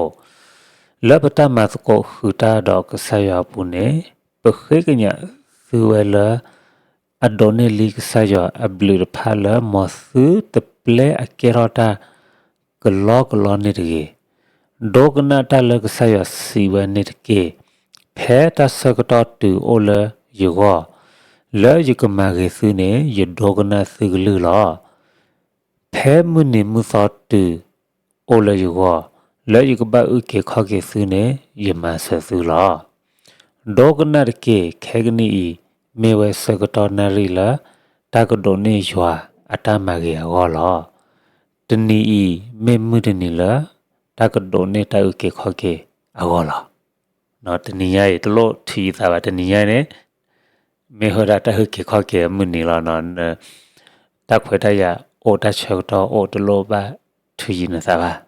လၢပတၢ်မၤသကိးဃုာ်တၢ်ဒီးကစၢ်ယွၤအပူၤန့ၣ်, ပဃ့ကညးသုဝဲလၢ အဒိးန့ၢ်လံကစၢ်ယွၤအဘျုးတဖၣ်လၢ မ်သုတပျဲအကဲထီၣ်တၢ်ကလီကလီန့ၣ်တဂ့ၤ. ဒိကနၣ်တၢ်လၢကစၢ်ယွၤစံးဝဲန့ၣ်တက့ၢ်. ဖဲတၢ်ဆၢကတီၢ်တုၤအိၣ်လၢယဂီၢ်, လၢယကမၤဂ့ၤသုန့ၣ် ယဒိကနၣ်သုကလုၢ်လီၤ. ဖဲမုၢ်နံၤမုၢ်သီတုၤအိၣ်လၢယဂီၢ်, လၢယကဘၣ်အုၣ်က့ၤခီၣ်က့ၤသုန့ၣ် ယမၤစၢၤသုလီၤ. ဒိကနၣ်တက့ၢ်. ခဲကနံၣ်အံၤ မ့ၢ်ဝဲဆၢကတီၢ်နၣ်ရံၣ်လၢ တၢ်ကဒိးန့ၢ်ယွၤအတၢ်မၤဂ့ၤအဂီၢ်လီၤ. တနံၤအံၤ မ့ၢ်မုၢ်တနံၤလၢ တၢ်ကဒိးန့ၢ်တၢ်အုၣ်က့ၤခီၣ်က့ၤအဂီၢ်လီၤ. တနံၤညါအံၤ တလိၣ်ထုးယံၤသးဘၣ်, တနံၤညါအံၤန့ၣ် မ့ၢ်ဝဲဒၣ်တၢ်အုၣ်က့ၤခီၣ်က့ၤအမုၢ်နံၤလီၤ. တၢ်ခွဲးတၢ်ယာ်အိၣ် တၢ်ဆၢကတီၢ်အိၣ် တလိၣ်ဘၣ်ထုးယံၤနသးဘၣ်.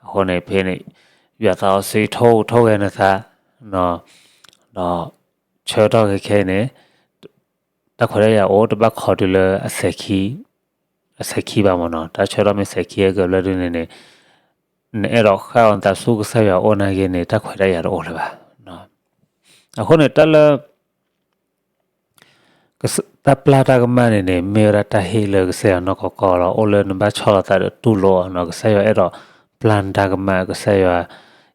အဃိန့ၣ် ဖဲန့ၣ် ယွၤသးစီဆှံထိၣ်ဟူးထိၣ်ဂဲၤနသး, ဒီးဆၢကတီၢ်ခဲခဲအံၤန့ၣ် တၢ်ခွဲးတၢ်ယာ်အိၣ် တဘၣ်ခိးတုၤလၢ အစဲးခံဘၣ်မ့ၢ်နီၤ. တၢ်ဆၢကတီၢ်မ့ၢ်စဲးခံအကဘျီဒုန့ၣ်န့ၣ် နအဲၣ်ဒိးဃၣ်အီၤနသးဆူကစၢ်ယွၤအအိၣ်နာ်က့န့ၣ် တၢ်ခွဲးတၢ်ယာ်တအိၣ်လၢၤဘၣ်. အဃိန့ၣ် တၢ်လၢ တၢ်ပျၢ်တၢ်ကမၣ်န့ၣ်န့ၣ် မ့ၢ်ဝဲဒၣ်တၢ်ဟ့ၣ်လၢကစၢ်ယွၤနီၢ်ကီၢ်ကီၢ်လီၤ. အိၣ်လၢနဘၣ်ဆီၣ်လီၤသးဒီးတူၢ်လိာ်အီၤနီၤ. ကစၢ်ယွၤအဲၣ်ဒိးပျၢ်နတၢ်ကမၣ်, ကစၢ်ယွၤ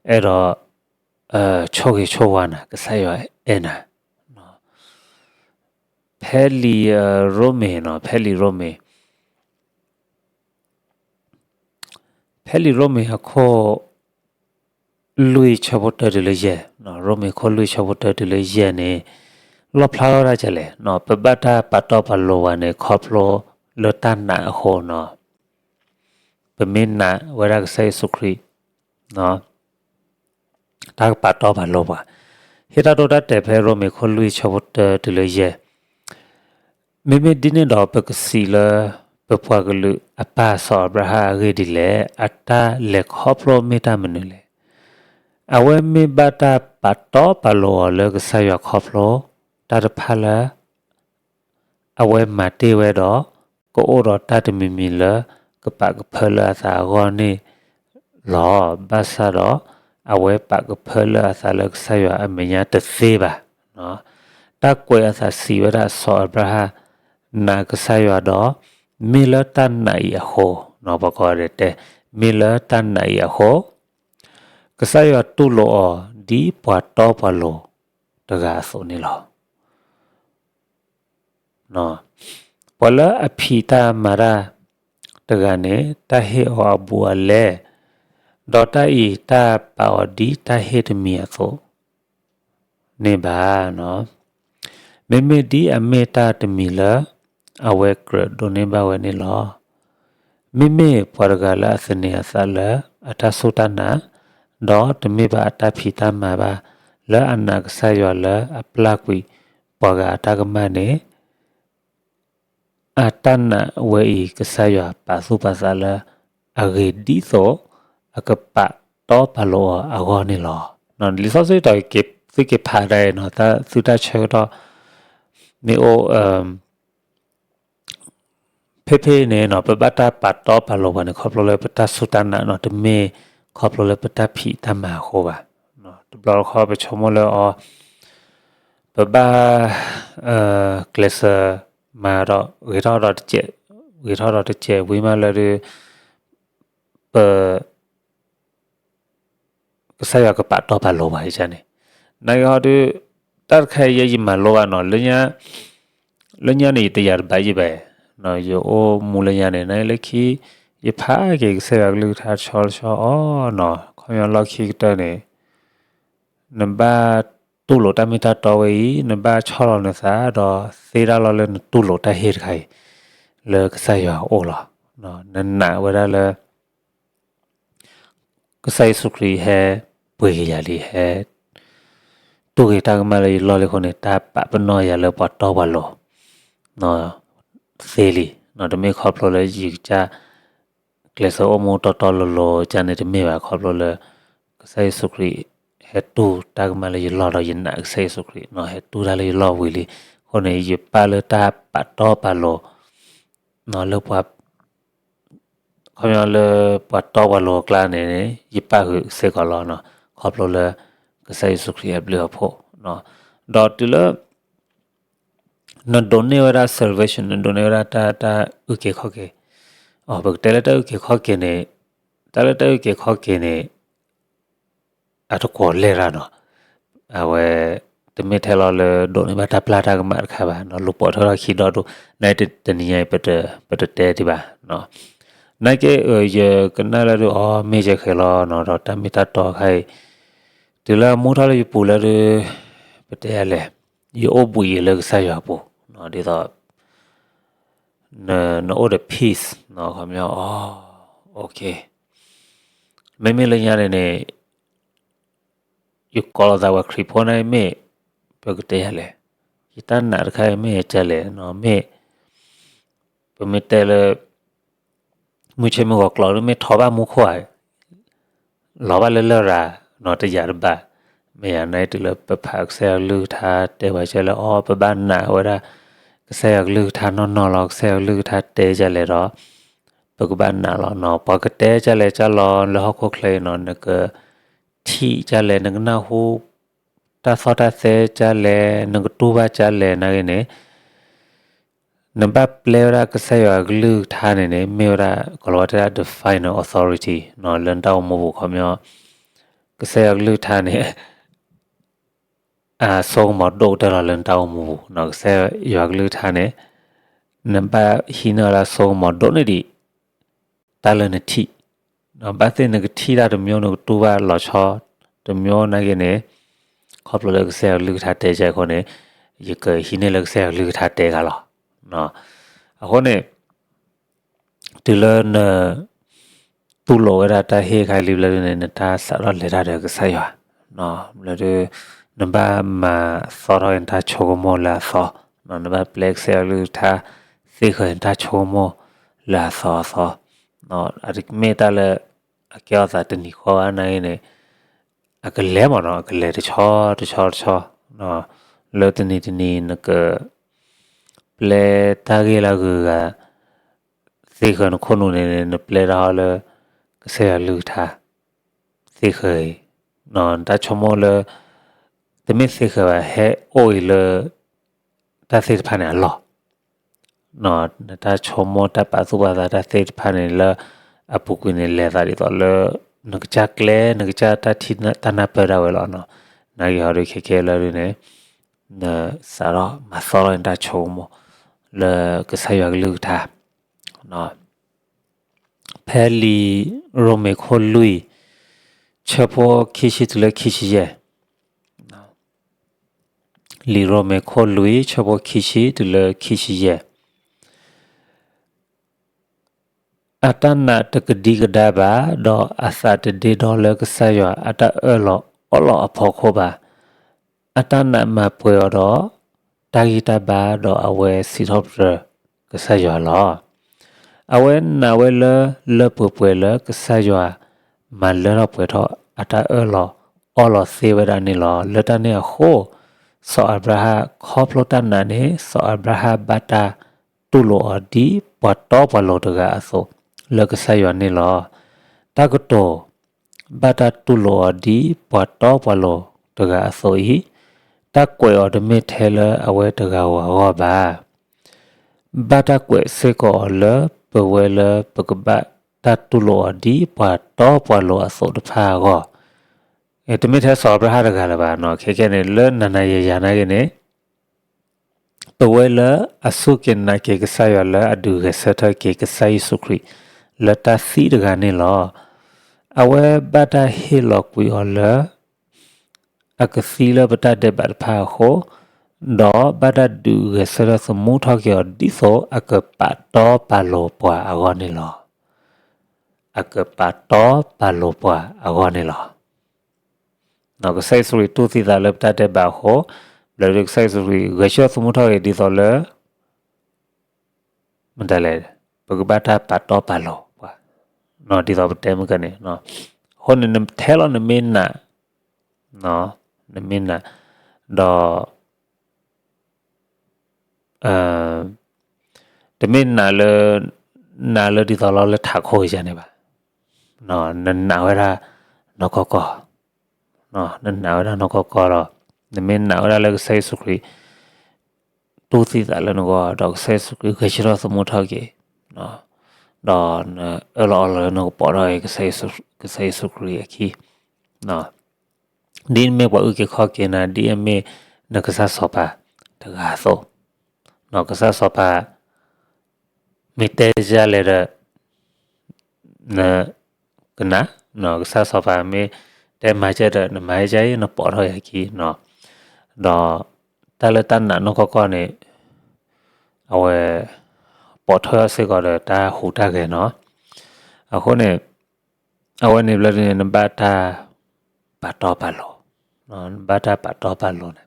အဲၣ်ဒိး ဆိၣ်ဂ့ၤဆိၣ်ဝါနၤ, ကစၢ်ယွၤအဲၣ်နၤ. ဖဲလံာ်ရိမ့ၤနီၤ, ဖဲလံာ်ရိမ့ၤ ဖဲလံာ်ရိမ့ၤအခိၣ်လွံၢ်ဆၢဖိတၢတုၤလၢယဲၢ်, ရိမ့ၤခိၣ်လွံၢ်ဆၢဖိတၢတုၤလၢယဲၢ်န့ၣ် လီၣ်ဖျါထီၣ်ဝဲဒၣ်ဒ်လဲၣ်, ပဘၣ်တၢ်ပာ်တီပာ်လိၤပှၤန့ၣ် ခီဖျိလၢတၢ်နာ်အဃိနီၤ. ပမ့ၢ်နာ်ဝဲဒၣ်ကစၢ်ယ့ၣ်ၡူးခရံာ် တၢ်ကပာ်တီပာ်လိၤပှၤ. ဟ့ၣ်တၢ်ဒိတၢ်တဲာ်ဖဲရိမ့ၤခိၣ်လွံၢ်ဆၢဖိတၢတုၤလၢယဲၢ်, မ့မ့ၢ်ဒ်န့ၣ်ဒီး ပကစံးလၢပပှၤကလုာ်အပၢ်စီၤအၤဘြၤဟၣ်အဂ့ၢ်ဒ်လဲၣ်, အတၢ်လဲၤခီဖျိမ့ၢ်တၢ်မနုၤလဲၣ်. အဝဲမ့ၢ်ဘၣ်တၢ်ပာ်တီပာ်လိၤအီၤလၢကစၢ်ယွၤခီဖျိ တၢ်တဖၣ်လၢ အဝဲမၤတ့ၢ်ဝဲဒီး ကအိၣ်ဒီးတၢ်တမံၤမံၤလၢကပာ်ကဖၢလၢအသးအဂီၢ်န့ၣ်လီၤ. ဘၣ်ဆၣ်ဒီး အဝဲပာ်ကဖၢလၢအသးလၢကစၢ်ယွၤအမဲာ်ညါတသ့ဘၣ်. တၢ်ကွဲးအသးစံးဝဲဒၣ်စီၤအၤဘြၤဟၣ် နာ်ကစၢ်ယွၤဒီး မ့ၢ်လၢတၢ်နာ်အံၤအဃိ, ပှၤကိးဂၤဒဲးတဲ မ့ၢ်လၢတၢ်နာ်အံၤအဃိ, ကစၢ်ယွၤတူၢ်လိာ်အီၤဒ်ပှၤတီပှၤလိၤတဂၤအသိးန့ၣ်လီၤ. ပှၤလၢအဖံးတၢ်မၤတၢ်တဂၤန့ၣ် တၢ်ဟ့ၣ်အီၤအဘူးအလဲ, ဒီးတၢ်အံၤတၢ်ပာ်အီၤဒ်တၢ်ဟ့ၣ်တမံၤအသိး န့ၣ်ဘၣ်. မ့မ့ၢ်ဒ်အမ့ၢ်တၢ်တမံၤလၢ အဝဲကြၢးဒိးန့ၢ်ဘၣ်ဝဲန့ၣ်လီၤ. မ့မ့ၢ်ပှၤတဂၤလၢအသန့ၤအသးလၢအတၢ်စူၢ်တၢ်နာ်, ဒီးတမ့ၢ်ဘၣ်အတၢ်ဖံးတၢ်မၤဘၣ်, လၢအနာ်ကစၢ်ယွၤလၢအပျၢ်ကွံာ်ပှၤဂၤအတၢ်ကမၣ်န့ၣ် အတၢ်နာ်ဝဲအံၤ ကစၢ်ယွၤပာ်သူၣ်ပာ်သးလၢ အဂ့ၢ်ဒ်သိး အကပာ်တီပာ်လိၤအီၤအဂီၢ်န့ၣ်လီၤ. လံာ်စီဆှံတီၤ သုက့ၤဖးဒၣ်အံၤနီၤ, သုတၢ်ဆၢကတီၢ် မ့ၢ်အိၣ် ဖဲဖဲန့ၣ်နီၤ ပဘၣ်တၢ်ပာ်တီပာ်လိၤပှၤန့ၣ် ခီဖျိလၢပတၢ်စူၢ်တၢ်နာ်နီၤ, တမ့ၢ်ခီဖျိလၢပတၢ်ဖံးတၢ်မၤအဃိဘၣ်. တဘျီတခီပဆိကမိၣ်လၢအီၤ ပဘၣ် ကျဲးစၢးမၤဒီး ဂ့ၤထီၣ်ဒီးတစဲး, ဂ့ၤထီၣ်ဒီးတစဲးဝံၤမးလၢဒုး ပ ကစၢ်ယွၤကပာ်တီပာ်လိၤပှၤယန့ၣ်, နာ်က့ဟီဒုး တၢ်တခါအံၤယဲယမၤလိဘၣ်နီၤ, လၢညါန့ၣ် ယတယာ်တဘၣ်ယံၤဘၣ်, ယအိၣ်မူလၢညါန့ၣ် နာ်က့လၢခံ ယဖးက့ၤကစၢ်ယွၤကလုၢ်ကထါတဆီတဆီအီၤနီၤ, ခီပညီလီၢ်ခံကတၢၢ်န့ၣ် နဘၣ်တူၢ်လိာ်တၢ်မ့ၢ်တၢ်တီဝဲအံၤ, နဘၣ်ဆီၣ်လီၤနသး ဒီးသ့တၢ်လီၢ်လၢနတူၢ်လိာ်တၢ်ဟ့ၣ်တခါအံၤ လၢကစၢ်ယွၤအအိၣ်လီၤ. နနာ်ဝဲဒၣ်လၢ ကစၢ်ယ့ၣ်ၡူးခရံာ်ဟဲပှ့ၤက့ၤယၤလံ, ဟဲတူၢ်က့ၤတၢ်ကမၣ်လၢယလီၢ်လံအဃိန့ၣ် တၢ်ပာ်ပနီၣ်ယၤလၢပှၤတီပှၤလိၤ သ့လံ. တမ့ၢ်ခီဖျိလၢယကစၢ် ကျဲးစၢးအိၣ်မူတီတီလိၤလိၤကန့ၣ်တမ့ၢ်ဘၣ်, ခီဖျိလၢ ကစၢ်ယ့ၣ်ၡူးခရံာ် ဟဲတူၢ်တၢ်ကမၣ်လၢယလီၢ်ဒီးယနာ်ကစၢ်ယ့ၣ်ၡူးခရံာ်, ဟဲတူၢ်တၢ်လၢယလီၢ်ဝံၤလံ. အဃိန့ၣ် ယပာ်လၢတၢ်ပာ်တီပာ်လိၤ လၢပှၤ ခီပညီလၢပှၤတီပှၤလိၤအကျါန့ၣ် ယပာ်ဃုာ်စ့ၢ်ကီးလီၤ. ခီဖျိလၢ ကစၢ်ယ့ၣ်ၡူးခရံာ်အဘျုးအဖှိၣ်, ဒီးတုၤလၢ နဒိးန့ၢ်ဝဲဒၣ် salvation, နဒိးန့ၢ်ဝဲဒၣ်တၢ် တၢ်အုၣ်က့ၤခီၣ်က့ၤ, ပကတဲလၢတၢ်အုၣ်က့ၤခီၣ်က့ၤန့ၣ်, တၢ်လၢတၢ်အုၣ်က့ၤခီၣ်က့ၤန့ၣ် အတကွီၢ်လဲၢ်ရၣ်နီၤ, အဝဲ တမ့ၢ်ထဲလီၤလၢဒိးန့ၢ်ဘၣ်တၢ်ပျၢ်တၢ်ကမၣ်တခါဘၣ်, လူၤပိာ်ထွဲထီၣ်ခံဒီဒူၣ်, နတနံၤညါအံၤ ပတတဲဒံးဘၣ်. နာ်က့ ယကနၣ်လၢဒုးအီၤ မ့ၢ်ယဃဲၤလီၤနီၤ, ဒီးတၢ်မ့ၢ်တၢ်တီတခါအံၤ တုၤလၢမူထီၣ်လၢယပူၤလၢဒုး ပတဲယၤလဲၣ်, ယအိၣ်ဘှံးအံၤလၢကစၢ်ယွၤအပူၤ, ဒ်သိး နအိၣ်ဒီး peace နီၤ, ခီပညီ မ့မ့ၢ်လၢညါန့ၣ်န့ၣ် ယကိးလိာ်သးဝဲခရံာ်ဖိန့ၣ်မ့ၢ် ပကတဲယၤလဲၣ်, ယတၢ်နာ်တခါအံၤမ့ၢ်ယကလဲၣ်, မ့ၢ် ပမ့ၢ်တဲလၢ မုၢ်ဆ့မုၢ်ဂီၤကျိာ် မ့ၢ်ထီဘၣ်မူခိၣ်ဧါ, လီၤဘၣ်လၢလရာ်နီၤ, တယာ်တဘၣ်. မ့ၢ်ယၤန့ၣ် တုၤလၢပဖးကစၢ်ယွၤကလုၢ်ကထါတဲပှၤကလဲၣ်အီၤ ပဘၣ်နာ်ဝဲဒၣ် ကစၢ်ယွၤကလုၢ်ကထါနီၢ်နီၢ်လီၤ, ကစၢ်ယွၤကလုၢ်ကထါတဲကလဲၣ်ဒီး ပကဘၣ်နာ်လီၤနီၤ. ပှၤကတဲကလဲၣ်ကလီၤလၢဟီၣ်ခိၣ်ချၢအံၤနီၤ, နကထံၣ်ကလဲၣ်, နကနၢ်ဟူ တၢ်သီၣ်တၢ်သဲကလဲၣ်, နကတူၢ်ဘၣ်ကလဲၣ်နာ်ဂ့ၤန့ၣ် နဘၣ်ပျဲဝဲဒၣ်ကစၢ်ယွၤကလုၢ်ကထါန့ၣ်န့ၣ် မ့ၢ်ဝဲဒၣ် ကလီၤဝဲတဲဒၣ် the final authority နီၤ, လၢနတၢ်အိၣ်မူပူၤ. ခီပညီ ကစၢ်ယွၤကလုၢ်ကထါန့ၣ် အစိကမီၤဒိၣ်ကတၢၢ်လီၤလၢနတၢ်အိၣ်မူပူၤနီၤ. ကစၢ်ယွၤကလုၢ်ကထါန့ၣ် နဘၣ်ဟံးန့ၢ်ဝဲဒၣ်စိကမီၤဒိၣ်န့ၢ်ဒံး တၢ်လၢနထံၣ်, ဘၣ်သ့ၣ်နကထံၣ်တၢ်တမျိုး နကတူၢ်ဘၣ်လီၤဆီတမျိုးနာ်ဂ့ၤန့ၣ် ခီဖျိလၢကစၢ်ယွၤကလုၢ်ကထါတဲကလဲၣ်အဃိန့ၣ် ယကဟံးန့ၢ်လၢကစၢ်ယွၤကလုၢ်ကထါတဲကလီၤ. အဃိန့ၣ် တုၤလၢန တူၢ်လိာ်ဝဲဒၣ်တၢ်ဟ့ၣ်ခါလံဘျီဒုန့ၣ် နတၢ်စးထီၣ်လဲၤတၢ်ဒီးကစၢ်ယွၤ, ဘျီဒု နဘၣ်မၤသီထီၣ်နတၢ်ဆိကမိၣ်လၢအသီ, နဘၣ်ပျဲကစၢ်ယွၤကလုၢ်ကထါ သ့ဃၢၤနတၢ်ဆိကမိၣ်လၢအသီအသီ, အတမ့ၢ်တၢ်လၢ အကဲထီၣ်သးတနံၤဃီဘၣ်နာ်ဂ့ၤန့ၣ် အကလဲၤမးနီၤ, အကလဲၤတဆီတဆီတဆီ, လၢတနံၤတနံၤ နက ပျဲတၢ်ဂ့ၢ်လၢအဂုၤအဂၤ သ့ဃၢၤနခိၣ်နူာ်န့ၣ် နပျဲတၢ်ဟီလၢ ကစၢ်ယွၤကလုၢ်ကထါ သ့ဃၢၤအံၤ, နတၢ်ဆိကမိၣ်လၢ တမ့ၢ်သ့ဃၢၤဘၣ် ဟဲအိၣ်အံၤလၢ တၢ်သ့ၣ်တဖၣ်န့ၣ်အလီၢ်, နတၢ်ဆိကမိၣ်တၢ်ပာ်သူၣ်ပာ်သးတၢ်သ့ၣ်တဖၣ်န့ၣ်လၢ အပူၤကွံာ်န့ၣ် လဲၤသးဒ်သိးလၢ နကစၢ်ကျဲ နကစၢ်တၢ်ထံၣ်တၢ်နၢ်ပၢၢ်ဒၣ်ဝဲလီၤနီၤ. နာ်က့ၤဟီဒုးခဲခဲလၢဒုးန့ၣ် နစးထီၣ်မၤသီလီၤနတၢ်ဆိကမိၣ် လၢကစၢ်ယွၤကလုၢ်ကထါ ဖဲလံာ်ရိမ့ၤခိၣ်လွံၢ် ဆၢဖိခံဆံတုၤလၢခံဆံယဲၢ်, လံာ်ရိမ့ၤခိၣ်လွံၢ် ဆၢဖိခံဆံတုၤလၢခံဆံယဲၢ်. အတၢ်နာ်တကဒံကဒါဘၣ်, ဒီးအသးတဒ့ဒီလၢကစၢ်ယွၤအတၢ်အၢၣ်လီၤအီလီၤအဖီခိၣ်ဘၣ်. အတၢ်နာ်မၤပှဲၤအီၤဒီး တၢ်ဂံၢ်တၢ်ဘါဒီးအဝဲစံးထီၣ်ပတြၢၤကစၢ်ယွၤလီၤ. အဝဲနာ်ဝဲလၢ လၢပှဲၤပှဲၤလၢကစၢ်ယွၤ မၤလၢထီၣ်ပှဲၤထီၣ်အတၢ်အၢၣ်လီၤအီလီၤသ့ဝဲဒၣ်န့ၣ်လီၤ. လၢတၢ်န့ၣ်အဃိ စီၤအၤဘြၤဟၣ်ခီဖျိတၢ်နာ်န့ၣ် စီၤအၤဘြၤဟၣ်ဘၣ်တၢ်တူၢ်လိာ်အီၤဒ်ပှၤတီပှၤလိၤတဂၤအသိး လၢကစၢ်ယွၤန့ၣ်လီၤ. တၢ်ကတိၤ ဘၣ်တၢ်တူၢ်လိာ်အီၤဒ်ပှၤတီပှၤလိၤတဂၤအသိးအံၤ, တၢ်ကွဲးအီၤတမ့ၢ်ထဲလၢအဝဲတဂၤဧိၤအဂီၢ်ဘၣ်. ဘၣ်တၢ်ကွဲးစ့ၢ်ကီးအီၤလၢပဝဲလၢပကဘၣ်တၢ်တူၢ်လိာ်အီၤဒ်ပှၤတီပှၤလိၤအသိးတဖၣ်အဂီၢ်. တမ့ၢ်ထဲစီၤအၤဘြၤဟၣ်တဂၤလၢၤဘၣ်နီၤ, ခဲခဲန့ၣ် လၢနၤနၤယၤယၤနာ်က့ၤန့ၣ် ပဝဲလၢအစူၢ်က့ၤနာ်က့ၤကစၢ်ယွၤလၢအဒုးဂဲၤဆၢထၢၣ်က့ၤကစၢ်ယ့ၣ်ၡူးခရံာ် လၢတၢ်သံတဂၤန့ၣ်လီၤ. အဝဲဘၣ်တၢ်ဟ့ၣ်လီၤကွံာ်အီၤလၢ အကသံလၢပတၢ်ဒဲးဘးတဖၣ်အဃိ, ဒီးဘၣ်တၢ်ဒုးဂဲၤဆၢထၢၣ်သမူထီၣ်က့ၤအီၤဒ်သိးအကပာ်တီပာ်လိၤပှၤအဂီၢ်န့ၣ်လီၤ. အကပာ်တီပာ်လိၤပှၤအဂီၢ်န့ၣ်လီၤ. ကစၢ်ယ့ၣ်ၡူးခရံာ်တူၢ်သံသးလၢပတၢ်ဒဲးဘးအဃိ, ဘျီဒုးကစၢ်ယ့ၣ်ၡူးခရံာ်ဂဲၤဆၢထၢၣ်သမူထီၣ်က့ၤဒ်သိးလၢ မတၤလဲၣ်, ပကဘၣ်တၢ်ပာ်တီပာ်လိၤပှၤ, ဒ်သိးပတဲမုၢ်ကန့ၣ်, အဃိန့ၣ် နထဲလီၤနမ့ၢ်နာ်, နမ့ၢ်နာ်, ဒီး တမ့ၢ်နာ်လၢ, နာ်လၢဒ်သိးလီၤလၢထးခိၣ်ကယၤန့ၣ်ဘၣ်, နနာ်ဝဲဒၣ်နီၢ်ကီၢ်ကီၢ်, နနာ်ဝဲဒၣ်နီၢ်ကီၢ်ကီၢ်ဒီး, နမ့ၢ်နာ်ဝဲဒၣ်လၢကစၢ်ယ့ၣ်ၡူးခရံာ် တူၢ်သံသးလၢနဂီၢ်, ဒီးကစၢ်ယ့ၣ်ၡူးခရံာ်ဂဲၤဆၢထၢၣ်သမူထီၣ်က့ၤ, ဒီးနအၢၣ်လီၤအီလီၤလၢနကပိာ်ထီၣ်က့ၤ ကစၢ်ယ့ၣ်ၡူးခရံာ်အခံ, ဒ်နမ့ၢ်ပှၤအုၣ်က့ၤခီၣ်က့ၤနၤ, ဒ်အမ့ၢ်နကစၢ်စီၤပၤတဂၤအသိး, ကစၢ်စီၤပၤ မ့ၢ်တဲဒ်လဲၣ်ဒီး နကနၣ်, ကစၢ်စီၤပၤမ့ၢ်တဲမၤဒ်လဲၣ်ဒီး နမၤဒ်အံၤ နပိာ်ထီၣ်ယၤခံနီၤ. ဒီးတၢ်လၢတၢ်နာ်နီၢ်ကီၢ်ကီၢ်န့ၣ် အဝဲ ပိာ်ထွဲအီၤစ့ၢ်ကီးဒီးတၢ်ဟူးတၢ်ဂဲၤနီၤ. အဃိန့ၣ် အဝဲန့ၣ်ဘျီဒုန့ၣ် နဘၣ်တၢ်ပာ်တီပာ်လိၤ, နဘၣ်တၢ်ပာ်တီပာ်လိၤန့ၣ်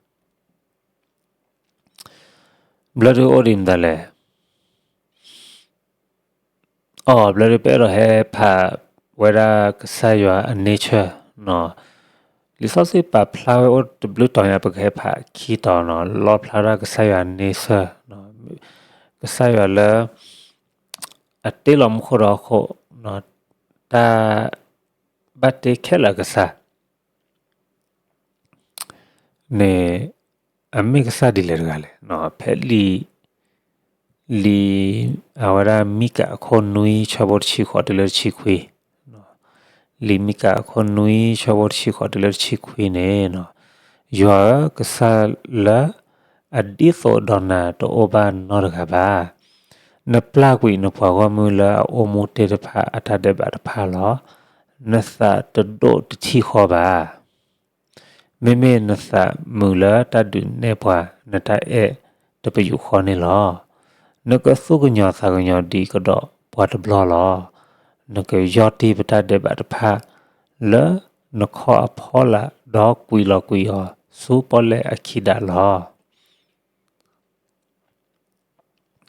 ဘျီဒုအိၣ်ဒံးမတၤလဲၣ်. အိ ဘျီဒုပအဲၣ်ဒိးဟဲဖးဝဲဒၣ်ကစၢ်ယွၤအ nature နီၤ. လံာ်စီဆှံပာ်ဖျါဝဲအိၣ်တဘျုးတီၤညါ ပကဟဲဖးခံတီၤနီၤ, လီၣ်ဖျါဒၣ်ကစၢ်ယွၤ nature နီၤ. ကစၢ်ယွၤလၢ အတ့လီၤမူခိၣ်ဒီးဟီၣ်ခိၣ်, တၢ်ဘၣ်တ့ခဲလၢာ်အကစၢ် န့ၣ် အမ့ၢ်ကစၢ်ဒ်လဲၣ်တဂၤလဲၣ်. ဖဲလံာ်, လံာ်, အဝဲဒၣ်မံကၤအခိၣ်နွံဆၢဖိတဆံဃိးတုၤလၢတဆံခွံ, လံာ်မံကၤအခိၣ်နွံဆၢဖိတဆံဃိးတုၤလၢတဆံခွံန့ၣ်, ယွၤဧၢ, ကစၢ်လၢအဒ်သိးဒီးနၤတအိၣ်ဘၣ်နီတဂၤဘၣ်. နပျၢ်ကွံာ်နပှၤဂီၢ်မုၢ်လၢအအိၣ်မူတ့ၢ်တဖၣ်အတၢ်ဒဲးဘးတဖၣ်လီၤ. နသးတဒိၣ်တထံၣ်ဃီဘၣ်. မ့မ့ၢ်နသးမုာ်လၢတၢ်ဒုးနဲၣ်ပှၤ နတၢ်အဲၣ်တပယူာ်ဃီန့ၣ်လီၤ. နကသူၣ်ကညီၤသးကညီၤဒံးကဒီးပှၤတဘျီလီၤ. နကယီၢ်တံၢ်ပတၢ်ဒဲးဘးတဖၣ် လၢနခီၣ်အဖီလာ် ဒီးကွံာ်လီၤကွံာ်အီၤဆူပီၣ်လဲၣ်အခံဒၣ်လီၤ.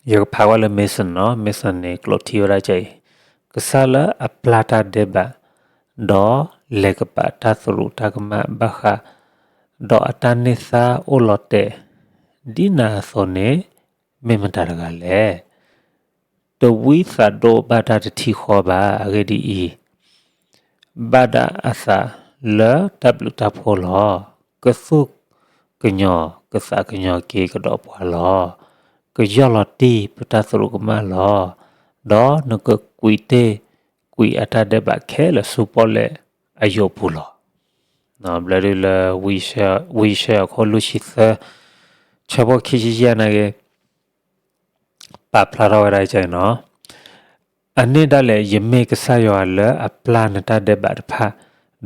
ယကဖးဝဲလၢ Mason နီၤ, Mason န့ၣ် ကျိးထံဝဲဒၣ်ကအံၤ, ကစၢ်လၢအပျၢ်တၢ်ဒဲးဘး, ဒီးလဲၤကပာ်တၢ်သရူးတၢ်ကမၣ်ဘၣ်ဃး, ဒီးအတၢ်န့ၢ်သါအိၣ်လီၤတဲာ် ဒ်နၤအသိးန့ၣ် မ့ၢ်မတၤတဂၤလဲၣ်. တဝံသးဒိၣ်ဘၣ်တၢ်တထံၣ်ဃီဘၣ်. အဂ့ၢ်ဒ်အံၤ, ဘၣ်ဒၣ်အသးလၢတၢ်ဘျုးတၢ်ဖှိၣ်လီၤ. ကသူၣ်ကညီၤကသးကညီၤက့ၤကဒီးပှၤလီၤ. ကယီၢ်လီၤတံၢ်ပတၢ်သရူးကမၣ်လီၤ. ဒီးနကကွံာ်တ့ၢ် ကွံာ်အတၢ်ဒဲးဘးခဲလၢာ်ဆူပီၣ်လဲၣ်အယိာ်ပူၤလီၤ. ဘျၢဒုလၢ ဝံယၡါယၤအခိၣ်လွံၢ်ဆံသၢ ဆၢဖိခံဆံယဲၢ်န့ၣ်ဂ့ၤ ပာ်ဖျါထီၣ်ဝဲဒၣ်အံၤနီၤ, အန့ၣ်ဒၣ်လဲာ် ယမ့ၢ်ကစၢ်ယွၤလၢအပျၢ်နတၢ်ဒဲးဘးတဖၣ်,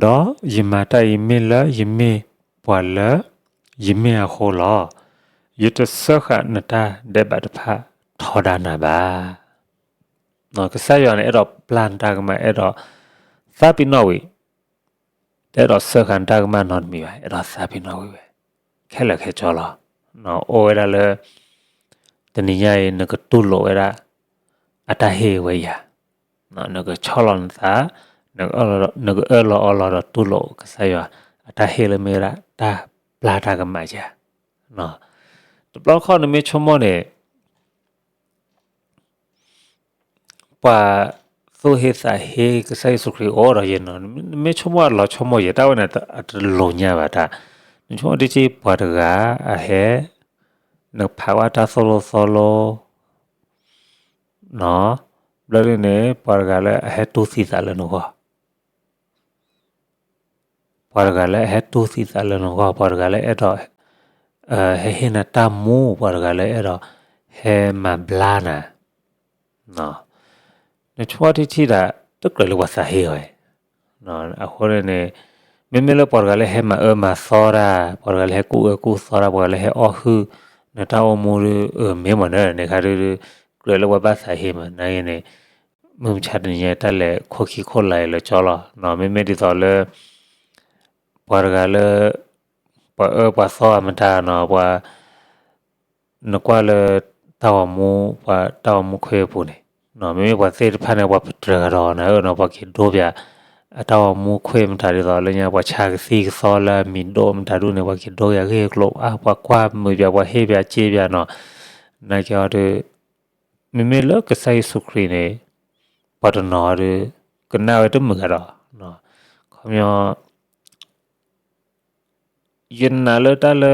ဒီးယမၤတၢ်အံၤမ့ၢ်လၢယမ့ၢ်ပှၤလၢယမ့ၢ်အဃိလီၤ. ယတစၢဃာ်နတၢ်ဒဲးဘးတဖၣ်ထီဒါနၤဘၣ်. ကစၢ်ယွၤန့ၣ် အဲၣ်ဒိးပျၢ်နတၢ်ကမၣ်, အဲၣ်ဒိးသးပ့ၤနီၣ်ဝံၤ, တအဲၣ်ဒိးစၢဃာ်နတၢ်ကမၣ်နီတမံၤဘၣ်, အဲၣ်ဒိးသးပ့ၤနီၣ်ဝံၤဝဲ ခဲလၢာ်ခဲဆ့လီၤ. အိၣ်ဝဲဒၣ်လၢ တနံၤညါအံၤ နကတူၢ်လိာ်ဝဲဒၣ် အတၢ်ဟ့ၣ်ဝဲယၤ, နကဆီၣ်လီၤနသး, နကအၢၣ်လီၤအီလီၤဒီးတူၢ်လိာ်ကစၢ်ယွၤ အတၢ်ဟ့ၣ်လၢမ့ၢ်ဝဲဒၣ်တၢ်ပျၢ်တၢ်ကမၣ်ယၤ. တဘျီတခီၣ်နမ့ၢ်ဆိကမိၣ်န့ၣ် ပှၤသူၣ်ဟ့သးဟ့ကစၢ်ယ့ၣ်ၡူးခရံာ်အိၣ်ဒီးယဲနီၤ, နမ့ၢ်ဆိကမိၣ်အလီၤဆိကမိၣ်ယဲ တၢ်ဝဲန့ၣ်အတလိၤညါဘၣ်တၢ်, နဆိကမိၣ်တထံၣ်ပှၤတဂၤအဟဲ, နဖးဝဲတၢ်သိၣ်လိသီလိ, ဘျီဒ်န့ၣ် ပှၤတဂၤလၢအဟဲတူၢ်သံသးလၢနဂီၢ် ပှၤတဂၤလၢအဟဲတူၢ်သံသးလၢနဂီၢ်, ပှၤတဂၤလၢအဲၣ်ဒိး ဟဲဟ့ၣ်နၤတၢ်မူ, ပှၤတဂၤလၢအဲၣ်ဒိး ဟဲမၤဘျါနၤ, နဆိကမိၣ်ထံထံၣ်ဒၣ် တကြၢးလၢပှၤသးဟ့ဝဲ, အဃိန့ၣ် မ့မ့ၢ်လၢပှၤတဂၤလၢဟဲမၤအၢမၤသီတၢ်, ပှၤတဂၤလၢဟဲကူၣ်အၢကူၣ်သီတၢ်, ပှၤတဂၤလၢဟဲအီၣ်ဟုၣ် နတၢ်အိၣ်မူဒီး မ့ၢ်မးန့ၣ် န့ၣ်ခါဒုး ကြၢးလၢပှၤဘၣ်သးဟ့မး နာ်က့န့ၣ် မုၢ်မဆါတနံၤညါတၢ်လဲၤခိၣ်ခံခိၣ်လာ်အံၤလၢကၠီလီၤ, မ့မ့ၢ်ဒ်သိးလၢ ပှၤတဂၤလၢ ပှၤအၢပှၤသီအမတၤနီၤ, ပှၤ နကွၢ်လၢ တၢ်ဂီၤမူ, ပှၤတၢ်ဂီၤမူခွဲးအပူၤန့ၣ်, မ့မ့ၢ်ပှၤသ့ၣ်တဖၣ်န့ၣ် ပှၤပတြၢၤကဒီးနၤဧၢနီၤ, ပှၤက့ၤဒိပၠး အတၢ်ဂီၤမူခွဲးမတၤဒ်သိးလၢညါ ပှၤဆါကသံၣ်ကသီလၢအမံၤဒိၣ်မတၤဒ်န့ၣ် ပှၤက့ၤဒိပၠးဂ့ၢ်ကျိၤ, ပှၤကွၢ်မုာ်ပၠး ပှၤဟ့ၣ်ပၠးစ့ပၠးနီၤ, နာ်က့အီၤဒီး မ့မ့ၢ်လၢကစၢ်ယ့ၣ်ၡူးခရံာ်န့ၣ် ပှၤတနီၤဒီး ကနၣ်ဝဲတမုာ်ဂၤဒီး ခီပညီ ယနာ်လၢတၢ်လၢ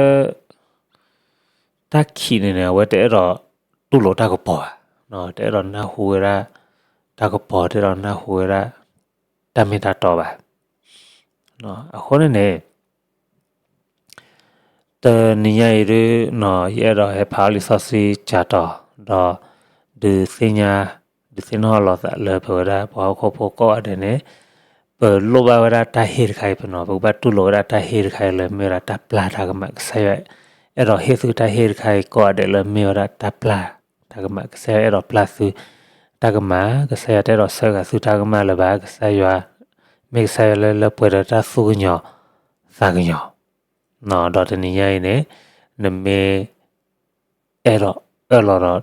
တၢ်ခံးန့ၣ်န့ၣ် အဝဲတအဲၣ်ဒိးတူၢ်လိာ်တၢ်ကပီၤဘၣ်, တအဲၣ်ဒိးနၢ်ဟူဝဲဒၣ် တၢ်ကပီၤ တအဲၣ်ဒိးနၢ်ဟူဝဲဒၣ် တၢ်မ့ၢ်တၢ်တီဘၣ်. အဃိန့ၣ်န့ၣ် တနံၤညါအံၤဒုး ယအဲၣ်ဒိးဟဲဖးအီၤလံာ်စီဆှံကၠၤတီၤ ဒီး ဒုးသ့ၣ်ညါ ဒုးသ့ၣ်နီၣ်လီၤသးလၢပဝဲဒၣ်ပှၤဟီၣ်ခိၣ်ဖိကိးဂၤဒဲးန့ၣ် ပလိၣ်ဘၣ်ဝဲဒၣ်တၢ်ဟ့ၣ်တခါအံၤပနီၤ, ပကဘၣ်တူၢ်လိာ်ဝဲဒၣ်တၢ်ဟ့ၣ်တခါအံၤလၢမ့ၢ်ဝဲဒၣ်တၢ်ပျၢ်တၢ်ကမၣ်, ကစၢ်ယွၤ အဲၣ်ဒိးဟ့ၣ်သုတၢ်ဟ့ၣ်တခါအံၤကိးဂၤဒဲးလၢမ့ၢ်ဝဲဒၣ်တၢ်ပျၢ်တၢ်ကမၣ်, ကစၢ်ယွၤအဲၣ်ဒိးပျၢ်သုတၢ်ကမၣ်, ကစၢ်ယွၤတအဲၣ်ဒိးစၢဃာ်သုတၢ်ကမၣ်လၢၤဘၣ်, ကစၢ်ယွၤ မ့ၢ်ကစၢ်ယွၤလၢလၢပှဲၤဒီးတၢ်သူၣ်ကညီၤသးကညီၤ ဒီးတနံၤညါအံၤန့ၣ် နမ့ၢ် အဲၣ်ဒိးအၢၣ်လီၤဒီး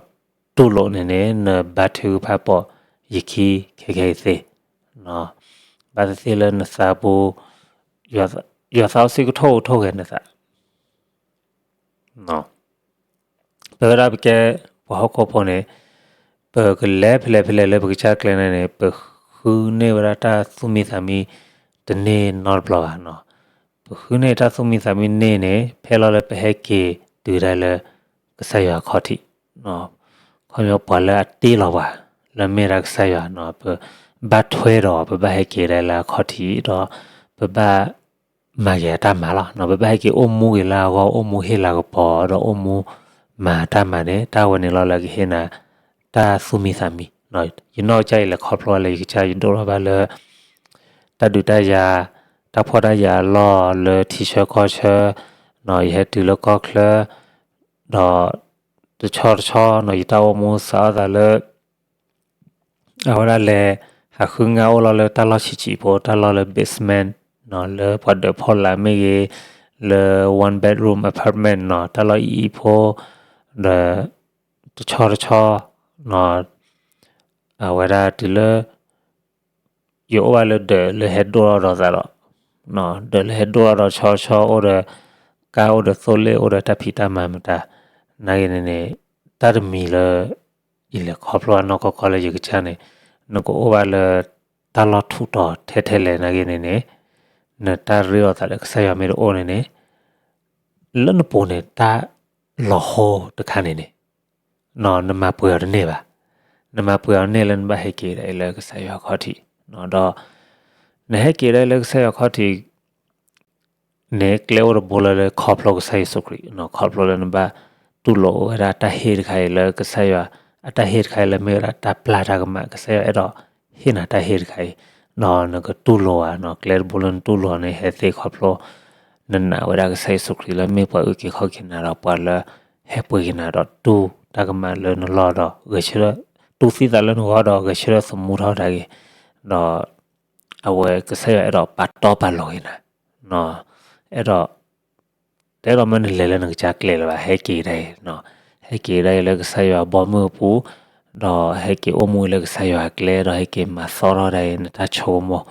တူၢ်လိာ်န့ၣ်န့ၣ် နဘါထုကဖၣ်ပိာ်ယခံခဲခဲအံၤသ့, ဘၣ်သ့ၣ်သ့ၣ်လၢနသးပူၤ ယွၤသးအိၣ်စ့ၢ်ကီးထိၣ်ထိၣ်ဂဲၤနသး ပဝဲဒၣ်ပကဲပှၤဟီၣ်ခိၣ်ဖိန့ၣ် ပကလဲၤဖဲလဲၣ်ဖဲလဲၣ်လၢပကစၢ်ကျဲန့ၣ်န့ၣ် ပဃုန့ၢ်ဝဲဒၣ်တၢ်သူၣ်မံသးမံတန့ၢ်နီတဘျီဘၣ်. ပဃုန့ၢ်တၢ်သူၣ်မံသးမံန့ၢ်န့ၣ် ဖဲလီၤလၢပဟဲက့ၤတုၤဒၣ်လၢကစၢ်ယွၤအခီၣ်ထံး, ခီပညီပှၤလၢအတ့လီၤပှၤ လၢမ့ၢ်ဒၣ်ကစၢ်ယွၤ ပဘၣ်ထွဲဒီး ပဘၣ်ဟဲက့ၤဒၣ်လၢအခီၣ်ထံးဒီး ပဘၣ် မၤက့ၤအတၢ်မၤလီၤ. ပဘၣ်ဟဲက့ၤအိၣ်မူက့ၤလၢအဂီၢ် အိၣ်မူဟ့ၣ်လၤကပီၤ ဒီးအိၣ်မူမၤတၢ်မၤန့ၣ် တၢ်ဝဲန့ၣ်လီၤလၢကဟ့ၣ်နၤ တၢ်သူၣ်မံသးမံ. ယနီၢ်ကစၢ်အံၤလဲၤခီဖျိလၢယကစၢ် ယဒိၣ်ထီၣ်ဘၣ်လၢ တၢ်ဒုးတၢ်ယၤ တၢ်ဖှီၣ်တၢ်ယာ်အလီၢ်လၢထံဆၢကီၢ်ဆၢ, ယဟဲတုၤလၢကီၢ်ချၢ ဒီး တဆီတဆီ ယတၢ်အိၣ်မူစးထီၣ်သးလၢ အဝဲဒၣ်လဲၤ ဟးဃုငါအိၣ်လီၤလၢတၢ်လီၢ်ဆံးဆံးဖိ တၢ်လီၢ်လၢ basement လၢပှၤဒၢးဖီလာ်မ့ၢ်ဂ့ၤ လၢ one bedroom apartment နီၤ တၢ်လီၢ်အံၤအံၤဖိ ဒီး တဆီတဆီ အဝဲဒၣ်တုၤလၢ ယအိၣ်ဘၣ်လၢဒၢးလၢဟဲဒိၣ်ထီၣ်ဒီးသးဒီး ဒၢးလၢဟဲဒိၣ်ထီၣ်ဒီးဆီဆီအိၣ်ဒီး ကါအိၣ်ဒီးသိလ့ၣ်အိၣ်ဒီးတၢ်ဖံးတၢ်မၤမတၤ နာ်ဂ့ၤန့ၣ်န့ၣ် တၢ်တမံၤလၢ ယလဲၤခီဖျိအနီၢ်ကီၢ်ကီၢ်လၢယကစၢ်န့ၣ် နကအိၣ်ဘၣ်လၢ တၢ်လီၢ်ထူးတီၤထဲထဲလဲၣ်နာ်ဂ့ၤန့ၣ်န့ၣ် နတၢ်ရ့လိာ်သးလၢကစၢ်ယွၤမ့ၢ်တအိၣ်န့ၣ်န့ၣ် လၢနပူၤန့ၣ် တၢ်လီၤဟိတခါန့ၣ်န့ၣ် နမၤပှဲၤအီၤတန့ၢ်ဘၣ်. နမၤပှဲၤအီၤန့ၢ်လၢနဘၣ်ဟဲက့ၤဒၣ်အံၤလၢကစၢ်ယွၤအခီၣ်ထံး ဒီး နဟဲက့ၤဒၣ်လၢကစၢ်ယွၤခီၣ်ထံး န့ၣ်ကျဲအိၣ်တဘိလၢ လၢခီဖျိကစၢ်ယ့ၣ်ၡူးခရံာ်, ခီဖျိလၢနဘၣ်တူၢ်လိာ်ဝဲဒၣ်တၢ်ဟ့ၣ်တခါအံၤလၢကစၢ်ယွၤ, အတၢ်ဟ့ၣ်တခါအံၤလၢမ့ၢ်ဝဲဒၣ်တၢ်ပျၢ်တၢ်ကမၣ် ကစၢ်ယွၤအဲၣ်ဒိးဟ့ၣ်နၤတၢ်ဟ့ၣ်တခါအံၤ, ဒီးနကတူၢ်လိာ်ဧါ, ကျဲတဘိလၢနတူၢ်လိာ်န့ၣ် ဟဲသ့ၣ်ခီဖျိ နနာ်ဝဲဒၣ်ကစၢ်ယ့ၣ်ၡူးခရံာ်လၢမ့ၢ်ပှၤအုၣ်က့ၤခီၣ်က့ၤနၤဒီးပှၤလၢ ဟဲပှ့ၤက့ၤနၤဒီးတူၢ်တၢ်ကမၣ်လၢနလီၢ်ဒီး ဂဲၤဆၢထၢၣ်, တူၢ်သံသးလၢနဂီၢ်ဒီးဂဲၤဆၢထၢၣ်သမူထီၣ်တၢ်ဂ့ၤ, ဒီး အဝဲကစၢ်ယွၤအဲၣ်ဒိးပာ်တီပာ်လိၤက့ၤနၤ, အဲၣ်ဒိး တအဲၣ်ဒိးမၢနလဲၤလၢနကစၢ်ကျဲလၢၤဘၣ်, ဟဲက့ၤဒၣ်အံၤ, ဟဲက့ၤဒၣ်အံၤလၢကစၢ်ယွၤဘီမုၢ်အပူၤ, ဒီးဟဲက့ၤအိၣ်မူလၢကစၢ်ယွၤအကျဲ, ဒီးဟဲက့ၤမၤသီထီၣ်ဒၣ်အံၤနတၢ်ဆိကမိၣ်,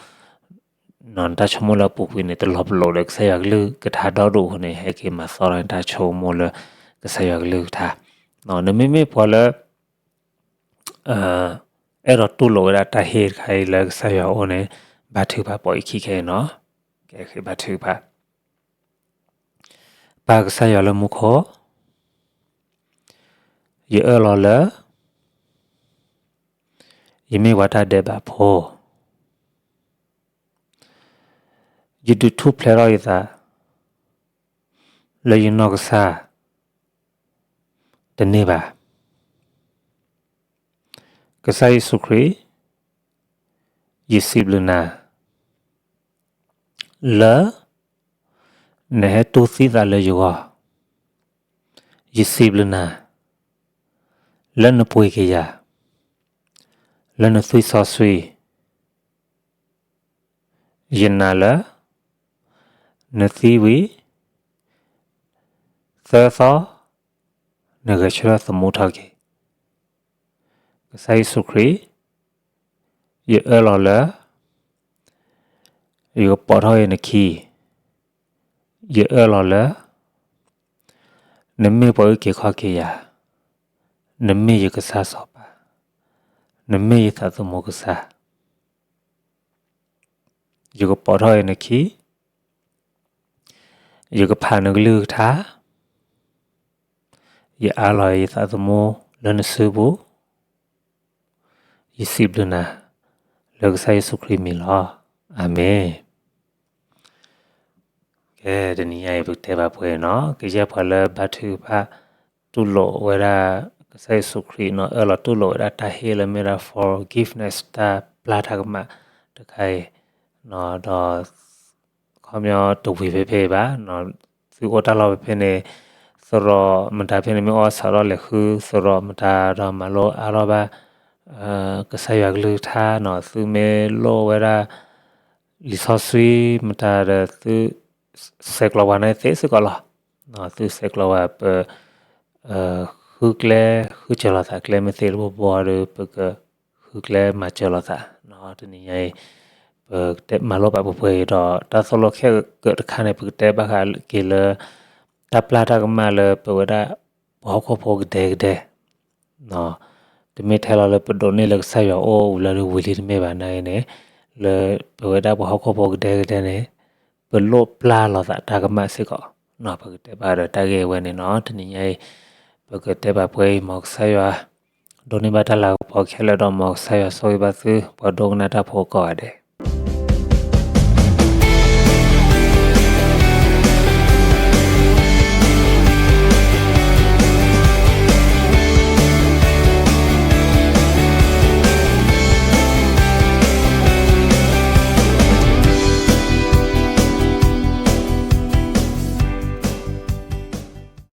နတၢ်ဆိကမိၣ်လၢအပူၤကွံာ်န့ၣ် တလီၤပလိာ်ဒီးကစၢ်ယွၤကလုၢ်ကထါဒီဒူၣ်အဃိန့ၣ် ဟဲက့ၤမၤသီထီၣ်နတၢ်ဆိကမိၣ်လၢ ကစၢ်ယွၤကလုၢ်ကထါ, နမ့မ့ၢ်ပှၤလၢ အဲၣ်ဒိးတူၢ်လိာ်ဝဲဒၣ်တၢ်ဟ့ၣ်တခါအံၤလၢကစၢ်ယွၤအအိၣ်န့ၣ် ဘါထုကဖၣ်ပိာ်ယခံခဲအံၤနီၤ, ကဲဃ့ဘါထုကဖၣ်, ပၢ်ကစၢ်ယွၤလၢမူခိၣ်, ယအၢၣ်လီၤလၢ ယမ့ၢ်ပှၤတၢ်ဒဲးဘးဖိ, ယဒုးထူၣ်ဖျဲးထီၣ်ယသး လၢယနီၢ်ကစၢ် တန့ၢ်ဘၣ်. ကစၢ်ယ့ၣ်ၡူးခရံာ်, ယစံးဘျုးနၤ လၢ နဟဲတူၢ်သံသးလၢယဂီၢ်, ယစံးဘျုးနၤ လၢနပှ့ၤက့ၤယၤ လၢနသွံၣ်စီဆှံ, ယနာ်လၢ နသံဝံၤ သၢသီ နဂဲၤဆၢထၢၣ်သမူထီၣ်က့ၤ. ကစၢ်ယ့ၣ်ၡူးခရံာ်, ယအၢၣ်လီၤလၢ ယကပိာ်ထီၣ်အံၤနခံ, ယအၢၣ်လီၤလၢ နမ့ၢ်ပှၤအုၣ်က့ၤခီၣ်က့ၤယၤ, နမ့ၢ်ယကစၢ်စီၤပၤ, နမ့ၢ်ယသးသမူကစၢ်. ယကပိာ်ထီၣ်အံၤနခံ, ယကဖးနကလုၢ်ကထါ, ယအၢၣ်လီၤယသးသမူလၢနစုပူၤ, ယစံးဘျုးနၤ လၢကစၢ်ယ့ၣ်ၡူးခရံာ်မံၤလီၤ. အၤမ့ၣ်. ကဲ, တနံၤညါအံၤ ပကတဲဘၣ်ပှဲၤအံၤနီၤ, ကယဲၢ်ပှၤလၢဘါထုကဖၣ် တူၢ်လိာ်ဝဲဒၣ် ကစၢ်ယ့ၣ်ၡူးခရံာ်နီၤ, အၢၣ်လီၤတူၢ်လိာ်ဝဲဒၣ်တၢ်ဟ့ၣ်လၢမ့ၢ်ဒၣ် forgiveness တၢ်ပျၢ်တၢ်ကမၣ်တခါအံၤ, ဒီး ခီပညီတဝံၤဖဲဖဲအံၤဘၣ်, သုအိၣ်တၢ်လီၢ်ဖဲဖဲန့ၣ်, သရိာ်မတၤဖဲန့ၣ် မ့ၢ်အီၣ်ဆၣ်ဒီးလဲၤဃုသရိာ်မတၤဒီးမၤလိအါထီၣ်ဘၣ် ကစၢ်ယွၤကလုၢ်ကထါနီၤ, သုမ့ၢ်လိၣ်ဝဲဒၣ် လံာ်စီဆှံမတၤဒီးသု ဆဲးကျိးဝဲန့ၣ်သ့စ့ၢ်ကီးလီၤ. သုဆဲးကျိးဝဲ ပ ဃုကျဲဃုစၢၤလိာ်သး ကျဲမ့ၢ်သ့တဘိဘိဒီး ပကဃုကျဲမၤစၢၤလိာ်သး. တနံၤညါအံၤ ပကတဲမၤလိဘၣ်ပှဲၤပှဲၤအံၤဒီး တၢ်သိၣ်လိခဲကၢးတခါန့ၣ် ပကတဲဘၣ်ဃးက့ၤလၢ တၢ်ပျၢ်တၢ်ကမၣ်လၢပဝဲဒၣ် ပှၤဟီၣ်ခိၣ်ဖိကဒဲကဒဲ တမ့ၢ်ထဲလီၤလၢပဒိးန့ၢ်လၢကစၢ်ယွၤအအိၣ်ဝံၤလီၤဒီးဝံၤလံ တမ့ၢ်ဘၣ်နာ်က့န့ၣ်, လၢပဝဲဒၣ်ပှၤဟီၣ်ခိၣ်ဖိကဒဲကဒဲန့ၣ် ပလိၣ်ပျၢ်လိာ်သးတၢ်ကမၣ်စ့ၢ်ကီး, ပကတဲဘၣ်ဒီးတၢ်ဂ့ၢ်အဝဲန့ၣ်နီၤ. တနံၤညါအံၤ ပကတဲဘၣ်ပှဲၤအံၤ မ်ကစၢ်ယွၤ ဒိးန့ၢ်ဘၣ်တၢ်လၤကပီၤခဲလၢာ်ဒီး မ်ကစၢ်ယွၤဆိၣ်ဂ့ၤဘၣ်သု ပှၤဒိကနၣ်တၢ်ဖိကိးဂၤဒဲး.